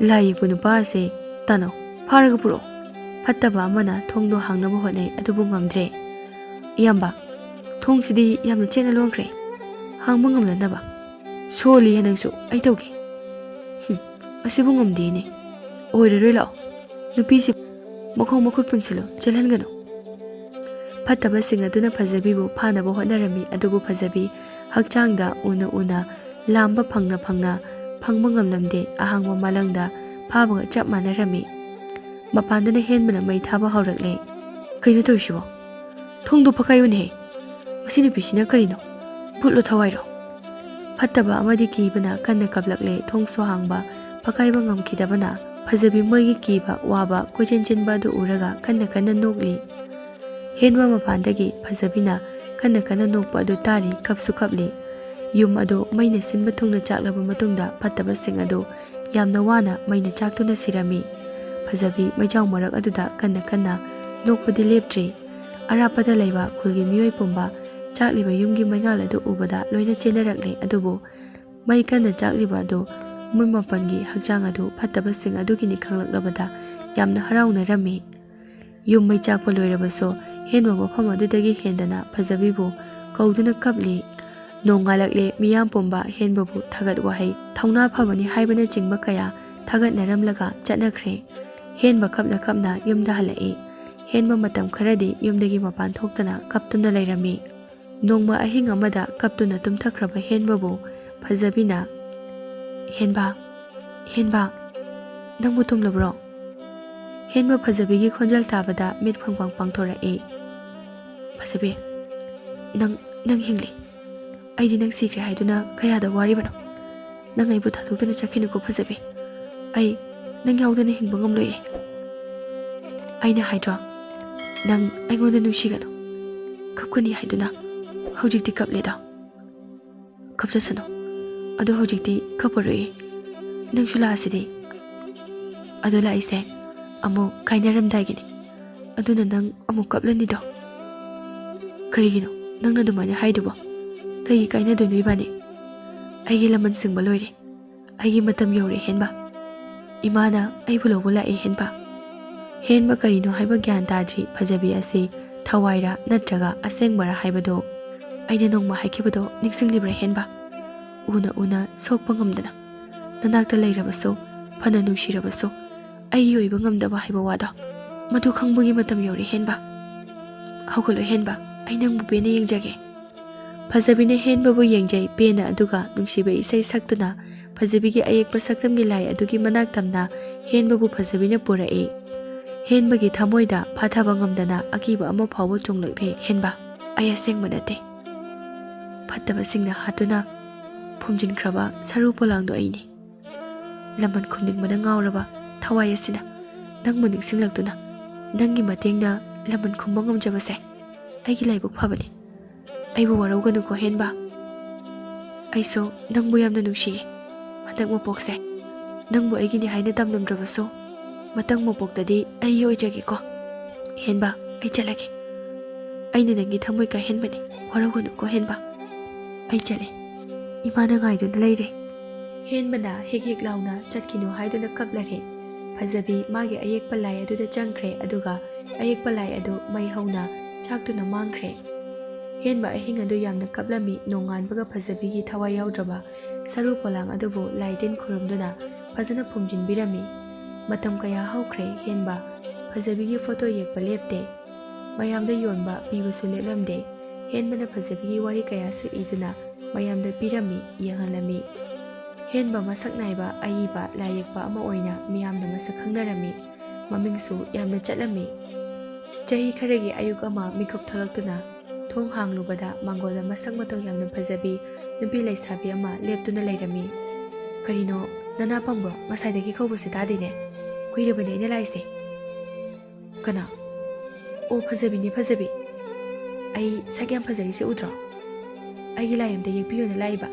"ꯂꯥꯏ ꯌꯦꯛꯄ ꯅꯨꯄꯥ ꯑꯁꯦ, ꯇꯥꯅꯧ, ꯐꯥꯔꯒ ꯄꯨꯔꯛꯑꯣ꯫" ꯐꯠꯇꯕ ꯑꯃꯅ ꯊꯣꯡꯗꯣ ꯍꯥꯡꯅꯕ ꯍꯣꯠꯅꯩ, ꯑꯗꯨꯕꯨ ꯉꯝꯗ꯭ꯔꯦ꯫ "ꯏꯌꯥꯝꯕ, ꯊꯣꯡꯁꯤꯗꯤ ꯌꯥꯝꯅ ꯆꯦꯠꯅ ꯂꯣꯟꯈ꯭ꯔꯦ, ꯍꯥꯡꯕ ꯉꯝꯅꯅꯕ꯫" "ꯁꯣꯜꯂꯤꯍꯦ ꯅꯪꯁꯨ, ꯑꯩ ꯇꯧꯒꯦ꯫" "ꯍꯨꯝ, ꯑꯁꯤꯕꯨ ꯉꯝꯗꯦꯅꯦ꯫" "ꯑꯣꯏꯔꯔꯣꯏ, ꯂꯥꯛꯑꯣ, ꯅꯨꯄꯤꯁꯤ ꯃꯈꯣꯡ ꯃꯈꯨꯠ ꯄꯨꯟꯁꯤꯜꯂꯣ, ꯆꯦꯜꯍꯟꯒꯅꯨ꯫" ꯐꯠꯇꯕꯁꯤꯡ ꯑꯗꯨꯅ ꯐꯖꯕꯤꯕꯨ ꯐꯥꯅꯕ ꯍꯣꯠꯅꯔꯝꯃꯤ, ꯑꯗꯨꯕꯨ ꯐꯖꯕꯤ ꯍꯛꯆꯥꯡꯗ ꯎꯅ ꯎꯅ, ꯂꯥꯝꯕ ꯐꯪꯅ ꯐꯪꯅ, ꯐꯪꯕ ꯉꯝꯂꯝꯗꯦ, ꯑꯍꯥꯡꯕ ꯃꯥꯂꯪꯗ ꯐꯥꯕꯒ ꯆꯞ ꯃꯥꯟꯅꯔꯝꯃꯤ꯫ ꯃꯄꯥꯟꯗꯅ ꯍꯦꯟꯕꯅ ꯃꯩ ꯊꯥꯕ ꯍꯧꯔꯛꯂꯦ꯫ "ꯀꯩꯅꯣ ꯇꯧꯔꯤꯁꯤꯕꯣ? ꯊꯣꯡꯗꯣ ꯐꯛꯀꯥꯏꯌꯨꯅꯦꯍꯦ꯫ ꯃꯁꯤ ꯅꯨꯄꯤꯁꯤꯅ ꯀꯔꯤꯅꯣ? ꯚꯨꯠꯂꯣ ꯊꯋꯥꯏꯔꯣ?" ꯐꯠꯇꯕ ꯑꯃꯗꯤ ꯀꯤꯕꯅ ꯀꯟꯅ ꯀꯞꯂꯛꯂꯦ꯫ ꯊꯣꯡꯁꯨ ꯍꯥꯡꯕ ꯐꯛꯀꯥꯏꯕ ꯉꯝꯈꯤꯗꯕꯅ ꯐꯖꯕꯤ ꯃꯣꯏꯒꯤ ꯀꯤꯕ ꯋꯥꯕ ꯀꯣꯏꯆꯦꯟ ꯆꯦꯟꯕ ꯑꯗꯨ ꯎꯔꯒ ꯀꯟꯅ ꯀꯟꯅ ꯅꯣꯛꯂꯤ꯫ ꯍꯦꯟꯕ ꯃꯄꯥꯟꯗꯒꯤ ꯐꯖꯕꯤꯅ ꯀꯟꯅ ꯀꯟꯅ ꯅꯣꯛꯄ ꯑꯗꯨ ꯇꯥꯔꯤ, ꯀꯞꯁꯨ ꯀꯞꯂꯤ꯫ ꯌꯨꯝ ꯑꯗꯨ ꯃꯩꯅ ꯁꯤꯟꯕ ꯊꯨꯡꯅ ꯆꯥꯛꯂꯕ ꯃꯇꯨꯡꯗ ꯐꯠꯇꯕꯁꯤꯡ ꯑꯗꯨ ꯌꯥꯝꯅ ꯋꯥꯅ ꯃꯩꯅ ꯆꯥꯛꯇꯨꯅ ꯁꯤꯔꯝꯃꯤ꯫ ꯐꯖꯕꯤ ꯃꯩꯖꯥꯎ ꯃꯔꯛ ꯑꯗꯨꯗ ꯀꯟꯅ ꯀꯟꯅ ꯅꯣꯛꯄꯗꯤ ꯂꯦꯞꯇ꯭ꯔꯤ꯫ ꯑꯔꯥꯞꯄꯗ ꯂꯩꯕ ꯈꯨꯜꯒꯤ ꯃꯤꯑꯣꯏ ꯄꯨꯝꯕ ꯆꯥꯛꯂꯤꯕ ꯌꯨꯝꯒꯤ ꯃꯩꯉꯥꯜ ꯑꯗꯨ ꯎꯕꯗ ꯂꯣꯏꯅ ꯆꯦꯟꯅꯔꯛꯂꯦ꯫ ꯑꯗꯨꯕꯨ ꯃꯩ ꯀꯟꯅ ꯆꯥꯛꯂꯤꯕ ꯑꯗꯨ ꯃꯣꯏ ꯃꯥꯄꯟꯒꯤ ꯍꯛꯆꯥꯡ ꯑꯗꯨ ꯐꯠꯇꯕꯁꯤꯡ ꯑꯗꯨꯒꯤꯅꯤ ꯈꯪꯂꯛꯂꯕꯗ ꯌꯥꯝꯅ ꯍꯔꯥꯎꯅꯔꯝꯃꯤ꯫ ꯌꯨꯝ ꯃꯩ ꯆꯥꯛꯄ ꯂꯣꯏꯔꯕꯁꯨ ꯍꯦꯟꯕ ꯃꯐꯝ ꯑꯗꯨꯗꯒꯤ ꯍꯦꯟꯗꯅ ꯐꯖꯕꯤꯕꯨ ꯀꯧꯗꯨꯅ ꯀꯞꯂꯤ꯫ ꯅꯣꯡꯉꯥꯜꯂꯛꯂꯦ, ꯃꯤꯌꯥꯝ ꯄꯨꯝꯕ ꯍꯦꯟꯕꯕꯨ ꯊꯥꯒꯠ ꯋꯥꯍꯩ, ꯊꯧꯅꯥ ꯐꯕꯅꯤ ꯍꯥꯏꯕꯅꯆꯤꯡꯕ ꯀꯌꯥ ꯊꯥꯒꯠꯅꯔꯝꯂꯒ ꯆꯠꯅꯈ꯭ꯔꯦ꯫ ꯍꯦꯟꯕ ꯀꯞꯅ ꯀꯞꯅ ꯌꯨꯝꯗ ꯍꯜꯂꯛꯏ꯫ ꯍꯦꯟꯕ ꯃꯇꯝ ꯈꯔꯗꯤ ꯌꯨꯝꯗꯒꯤ ꯃꯄꯥꯟ ꯊꯣꯛꯇꯅ ꯀꯞꯇꯨꯅ ꯂꯩꯔꯝꯃꯤ꯫ ꯅꯣꯡꯃ ꯑꯍꯤꯡ ꯑꯃꯗ ꯀꯞꯇꯨꯅ ꯇꯨꯝꯊꯈ꯭ꯔꯕ ꯍꯦꯟꯕꯕꯨ ꯐꯖꯕꯤꯅ, "ꯍꯦꯟꯕ, ꯍꯦꯟꯕ, ꯅꯪꯕꯨ ꯇꯨꯝꯂꯕ꯭ꯔꯣ?" ꯍꯦꯟꯕ ꯐꯖꯕꯤꯒꯤ ꯈꯣꯟꯖꯦꯜ ꯇꯥꯕꯗ ꯃꯤꯠ ꯐꯪ ꯐꯪ ꯄꯥꯡꯊꯣꯔꯛꯏ꯫ "ꯐꯖꯕꯤ, ꯅꯪ, ꯅꯪ ꯍꯤꯡꯂꯤ꯫" ꯑꯩꯗꯤ ꯅꯪ ꯁꯤꯈ꯭ꯔꯦ ꯍꯥꯏꯗꯨꯅ ꯀꯌꯥꯗ ꯋꯥꯔꯤꯕꯅꯣ? ꯅꯪ ꯑꯩꯕꯨ ꯊꯥꯗꯣꯛꯇꯨꯅ ꯆꯠꯈꯤꯅꯨꯀꯣ ꯐꯖꯕꯤ꯫ ꯑꯩ ꯅꯪ ꯌꯥꯎꯗꯅ ꯍꯤꯡꯕ ꯉꯝꯂꯣꯏꯌꯦ꯫ ꯑꯩꯅ ꯍꯥꯏꯗ꯭ꯔꯣ, ꯅꯪ ꯑꯩꯉꯣꯟꯗ ꯅꯨꯡꯁꯤꯒꯅꯨ, ꯀꯞꯀꯅꯤ ꯍꯥꯏꯗꯨꯅ? ꯍꯧꯖꯤꯛꯇꯤ ꯀꯞꯂꯦꯗꯣ꯫ ꯀꯞꯆꯁꯅꯨ꯫ ꯑꯗꯣ ꯍꯧꯖꯤꯛꯇꯤ ꯀꯞꯄꯔꯣꯏꯌꯦ꯫ ꯅꯪꯁꯨ ꯂꯥꯛꯑꯁꯤꯗꯤ꯫ ꯑꯗꯣ ꯂꯥꯛꯏꯁꯦ ꯑꯃꯨꯛ ꯀꯥꯏꯅꯔꯝꯗꯥꯏꯒꯤꯅꯤ꯫ ꯑꯗꯨꯅ ꯅꯪ ꯑꯃꯨꯛ ꯀꯞꯂꯅꯤꯗꯣ꯫ ꯀꯔꯤꯒꯤꯅꯣ ꯅꯪꯅ ꯑꯗꯨꯃꯥꯏꯅ ꯍꯥꯏꯗꯨꯕꯣ? ꯀꯩꯒꯤ ꯀꯥꯏꯅꯗꯣꯏꯅꯣ ꯏꯕꯥꯅꯤ? ꯑꯩꯒꯤ ꯂꯃꯟ ꯁꯤꯡꯕ ꯂꯣꯏꯔꯦ꯫ ꯑꯩꯒꯤ ꯃꯇꯝ ꯌꯧꯔꯦ ꯍꯦꯟꯕ꯫ ꯏꯃꯥꯅ ꯑꯩꯕꯨ ꯂꯧꯕ ꯂꯥꯛꯑꯦ ꯍꯦꯟꯕ꯫ ꯍꯦꯟꯕ ꯀꯔꯤꯅꯣ ꯍꯥꯏꯕ ꯒ꯭ꯌꯥꯟ ꯇꯥꯗ꯭ꯔꯤ ꯐꯖꯕꯤ ꯑꯁꯤ ꯊꯋꯥꯏꯔ ꯅꯠꯇ꯭ꯔꯒ ꯑꯁꯦꯡꯕꯔ ꯍꯥꯏꯕꯗꯣ꯫ ꯑꯩꯅ ꯅꯣꯡꯃ ꯍꯥꯏꯈꯤꯕꯗꯣ ꯅꯤꯡꯁꯤꯡꯂꯤꯕ꯭ꯔꯥ ꯍꯦꯟꯕ? ꯎꯅ ꯎꯅ ꯁꯣꯛꯄ ꯉꯝꯗꯅ ꯅꯅꯥꯛꯇ ꯂꯩꯔꯕꯁꯨ, ꯐꯅ ꯅꯨꯡꯁꯤꯔꯕꯁꯨ, ꯑꯩꯒꯤ ꯑꯣꯏꯕ ꯉꯝꯗꯕ ꯍꯥꯏꯕ ꯋꯥꯗꯣ꯫ ꯃꯗꯨ ꯈꯪꯕꯒꯤ ꯃꯇꯝ ꯌꯧꯔꯦ ꯍꯦꯟꯕ꯫ ꯍꯧꯒꯠꯂꯣ ꯍꯦꯟꯕ, ꯑꯩ ꯅꯪꯕꯨ ꯄꯦꯟꯅ ꯌꯦꯡꯖꯒꯦ꯫ ꯐꯖꯕꯤꯅ ꯍꯦꯟꯕꯕꯨ ꯌꯦꯡꯖꯩ ꯄꯦꯟꯅ, ꯑꯗꯨꯒ ꯅꯨꯡꯁꯤꯕ ꯏꯁꯩ ꯁꯛꯇꯨꯅ ꯐꯖꯕꯤꯒꯤ ꯑꯌꯦꯛꯄ ꯁꯛꯇꯝꯒꯤ ꯂꯥꯏ ꯑꯗꯨꯒꯤ ꯃꯅꯥꯛ ꯇꯝꯅ ꯍꯦꯟꯕꯕꯨ ꯐꯖꯕꯤꯅ ꯄꯨꯔꯛꯏ꯫ ꯍꯦꯟꯕꯒꯤ ꯊꯃꯣꯏꯗ ꯐꯥꯊꯕ ꯉꯝꯗꯅ ꯑꯀꯤꯕ ꯑꯃ ꯐꯥꯎꯕ ꯆꯣꯡꯂꯛꯂꯦ꯫ ꯍꯦꯟꯕ, ꯑꯩ ꯑꯁꯦꯡꯕ ꯅꯠꯇꯦ꯫ ꯐꯠꯇꯕꯁꯤꯡꯅ ꯍꯥꯠꯇꯨꯅ ꯐꯨꯝꯖꯤꯟꯈ꯭ꯔꯕ ꯁꯔꯨ ꯄꯣꯂꯥꯡꯗꯣ ꯑꯩꯅꯤ꯫ ꯂꯃꯟ ꯈꯨꯝꯅꯤꯡꯕꯅ ꯉꯥꯎꯔꯕ ꯊꯋꯥꯏ ꯑꯁꯤꯅ ꯅꯪꯕꯨ ꯅꯤꯡꯁꯤꯡꯂꯛꯇꯨꯅ ꯅꯪꯒꯤ ꯃꯇꯦꯡꯅ ꯂꯃꯟ ꯈꯨꯝꯕ ꯉꯝꯖꯕꯁꯦ ꯑꯩꯒꯤ ꯂꯥꯏꯕꯛ ꯐꯕꯅꯤ꯫ ꯑꯩꯕꯨ ꯋꯥꯔꯧꯒꯅꯨꯀꯣ ꯍꯦꯟꯕ꯫ ꯑꯩꯁꯨ ꯅꯪꯕꯨ ꯌꯥꯝꯅ ꯅꯨꯡꯁꯤꯌꯦ꯫ ꯍꯟꯗꯛ ꯃꯄꯣꯛꯁꯦ ꯅꯪꯕꯨ ꯑꯩꯒꯤꯅꯤ ꯍꯥꯏꯅ ꯇꯝꯂꯝꯗ꯭ꯔꯕꯁꯨ, ꯃꯊꯪ ꯃꯄꯣꯛꯇꯗꯤ ꯑꯩꯒꯤ ꯑꯣꯏꯖꯒꯦꯀꯣ꯫ ꯍꯦꯟꯕ, ꯑꯩ ꯆꯠꯂꯒꯦ꯫ ꯑꯩꯅ ꯅꯪꯒꯤ ꯊꯃꯣꯏ ꯀꯥꯏꯍꯟꯕꯅꯤ꯫ ꯋꯥꯔꯧꯒꯅꯨꯀꯣ ꯍꯦꯟꯕ꯫ ꯑꯩ ꯆꯠꯂꯦ꯫ ꯏꯃꯥꯅ ꯉꯥꯏꯗꯨꯅ ꯂꯩꯔꯦ꯫ ꯍꯦꯟꯕꯅ ꯍꯦꯛ ꯍꯦꯛ ꯂꯥꯎꯅ ꯆꯠꯈꯤꯅꯨ ꯍꯥꯏꯗꯨꯅ ꯀꯞꯂꯔꯦ꯫ ꯐꯖꯕꯤ ꯃꯥꯒꯤ ꯑꯌꯦꯛꯄ ꯂꯥꯏ ꯑꯗꯨꯗ ꯆꯪꯈ꯭ꯔꯦ, ꯑꯗꯨꯒ ꯑꯌꯦꯛꯄ ꯂꯥꯏ ꯑꯗꯨ ꯃꯩ ꯍꯧꯅ ꯆꯥꯛꯇꯨꯅ ꯃꯥꯡꯈ꯭ꯔꯦ꯫ ꯍꯦꯟꯕ ꯑꯍꯤꯡ ꯑꯗꯨ ꯌꯥꯝꯅ ꯀꯞꯂꯝꯃꯤ꯫ ꯅꯣꯡꯉꯥꯟꯕꯒ ꯐꯖꯕꯤꯒꯤ ꯊꯋꯥꯏ ꯌꯥꯎꯗ꯭ꯔꯕ ꯁꯔꯨ ꯄꯣꯂꯥꯡ ꯑꯗꯨꯕꯨ ꯂꯥꯏ ꯇꯤꯟ ꯈꯨꯔꯨꯝꯗꯨꯅ ꯐꯖꯅ ꯐꯨꯝꯖꯤꯟꯕꯤꯔꯝꯃꯤ꯫ ꯃꯇꯝ ꯀꯌꯥ ꯍꯧꯈ꯭ꯔꯦ꯫ ꯍꯦꯟꯕ ꯐꯖꯕꯤꯒꯤ ꯐꯣꯇꯣ ꯌꯦꯛꯄ ꯂꯦꯞꯇꯦ꯫ ꯃꯌꯥꯝꯗ ꯌꯣꯟꯕ ꯄꯤꯕꯁꯨ ꯂꯦꯞꯂꯝꯗꯦ꯫ ꯍꯦꯟꯕꯅ ꯐꯖꯕꯤꯒꯤ ꯋꯥꯔꯤ ꯀꯌꯥꯁꯨ ꯏꯗꯨꯅ ꯃꯌꯥꯝꯗ ꯄꯤꯔꯝꯃꯤ, ꯌꯦꯡꯍꯜꯂꯝꯃꯤ꯫ ꯍꯦꯟꯕ ꯃꯁꯛ ꯅꯥꯏꯕ ꯑꯏꯕ ꯂꯥꯏꯌꯦꯛꯄ ꯑꯃ ꯑꯣꯏꯅ ꯃꯤꯌꯥꯝꯅ ꯃꯁꯛ ꯈꯪꯅꯔꯝꯃꯤ꯫ ꯃꯃꯤꯡꯁꯨ ꯌꯥꯝꯅ ꯆꯠꯂꯝꯃꯤ꯫ ꯆꯍꯤ ꯈꯔꯒꯤ ꯑꯌꯨꯛ ꯑꯃ ꯃꯤꯀꯞ ꯊꯣꯛꯂꯛꯇꯨꯅ ꯊꯣꯡ ꯍꯥꯡꯂꯨꯕꯗ ꯃꯥꯡꯒꯣꯜꯗ ꯃꯁꯛ ꯃꯇꯧ ꯌꯥꯝꯅ ꯐꯖꯕꯤ ꯅꯨꯄꯤ ꯂꯩꯁꯥꯕꯤ ꯑꯃ ꯂꯦꯞꯇꯨꯅ ꯂꯩꯔꯝꯃꯤ꯫ "ꯀꯔꯤꯅꯣ, ꯅꯅꯥ ꯄꯪꯕ꯭ꯔꯣ? ꯉꯁꯥꯏꯗꯒꯤ ꯀꯧꯕꯁꯦ ꯇꯥꯗꯦꯅꯦ꯫ ꯀꯨꯏꯔꯕꯅꯦ ꯑꯩꯅ ꯂꯥꯛꯏꯁꯦ꯫" "ꯀꯅꯥ?" "ꯑꯣ, ꯐꯖꯕꯤꯅꯦ, ꯐꯖꯕꯤ꯫ ꯑꯩ ꯁꯛ ꯌꯥꯝ ꯐꯖꯔꯤꯁꯦ ꯎꯗ꯭ꯔꯣ? ꯑꯩꯒꯤ ꯂꯥꯏ ꯑꯝꯇ ꯌꯦꯛꯄꯤꯌꯣꯅ ꯂꯥꯛꯏꯕ꯫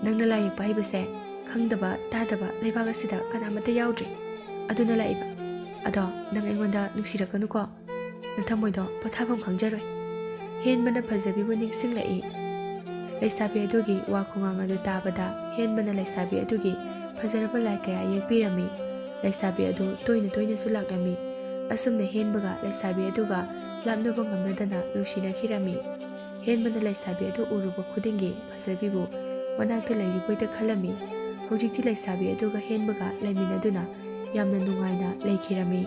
ꯅꯪꯅ ꯂꯥꯏ ꯌꯦꯛꯄ ꯍꯩꯕꯁꯦ ꯈꯪꯗꯕ ꯇꯥꯗꯕ ꯂꯩꯕꯥꯛ ꯑꯁꯤꯗ ꯀꯅꯥꯃꯠꯇ ꯌꯥꯎꯗ꯭ꯔꯤ꯫ ꯑꯗꯨꯅ ꯂꯥꯛꯏꯕ꯫ ꯑꯗꯣ ꯅꯪ ꯑꯩꯉꯣꯟꯗ ꯅꯨꯡꯁꯤꯔꯛꯀꯅꯨꯀꯣ꯫ ꯅꯊꯃꯣꯏꯗꯣ ꯄꯣꯊꯥꯐꯝ ꯈꯪꯖꯔꯣꯏ꯫" ꯍꯦꯟꯕꯅ ꯐꯖꯕꯤꯕꯨ ꯅꯤꯡꯁꯤꯡꯂꯛꯏ꯫ ꯂꯩꯁꯥꯕꯤ ꯑꯗꯨꯒꯤ ꯋꯥ ꯈꯨꯉꯥꯡ ꯑꯗꯨ ꯇꯥꯕꯗ ꯍꯦꯟꯕꯅ ꯂꯩꯁꯥꯕꯤ ꯑꯗꯨꯒꯤ ꯐꯖꯔꯕ ꯂꯥꯏ ꯀꯌꯥ ꯌꯦꯛꯄꯤꯔꯝꯃꯤ꯫ ꯂꯩꯁꯥꯕꯤ ꯑꯗꯨ ꯇꯣꯏꯅ ꯇꯣꯏꯅꯁꯨ ꯂꯥꯛꯂꯝꯃꯤ꯫ ꯑꯁꯨꯝꯅ ꯍꯦꯟꯕꯒ ꯂꯩꯁꯥꯕꯤ ꯑꯗꯨꯒ ꯂꯥꯞꯅꯕ ꯉꯝꯅꯗꯅ ꯅꯨꯡꯁꯤꯅꯈꯤꯔꯝꯃꯤ꯫ ꯍꯦꯟꯕꯅ ꯂꯩꯁꯥꯕꯤ ꯑꯗꯨ ꯎꯔꯨꯕ ꯈꯨꯗꯤꯡꯒꯤ ꯐꯖꯕꯤꯕꯨ ꯃꯅꯥꯛꯇ ꯂꯩꯔꯤꯕꯣꯏꯗ ꯈꯜꯂꯝꯃꯤ꯫ ꯍꯧꯖꯤꯛꯇꯤ ꯂꯩꯁꯥꯕꯤ ꯑꯗꯨꯒ ꯍꯦꯟꯕꯒ ꯂꯩꯃꯤꯟꯅꯗꯨꯅ ꯌꯥꯝꯅ ꯅꯨꯡꯉꯥꯏꯅ ꯂꯩꯈꯤꯔꯝꯃꯤ꯫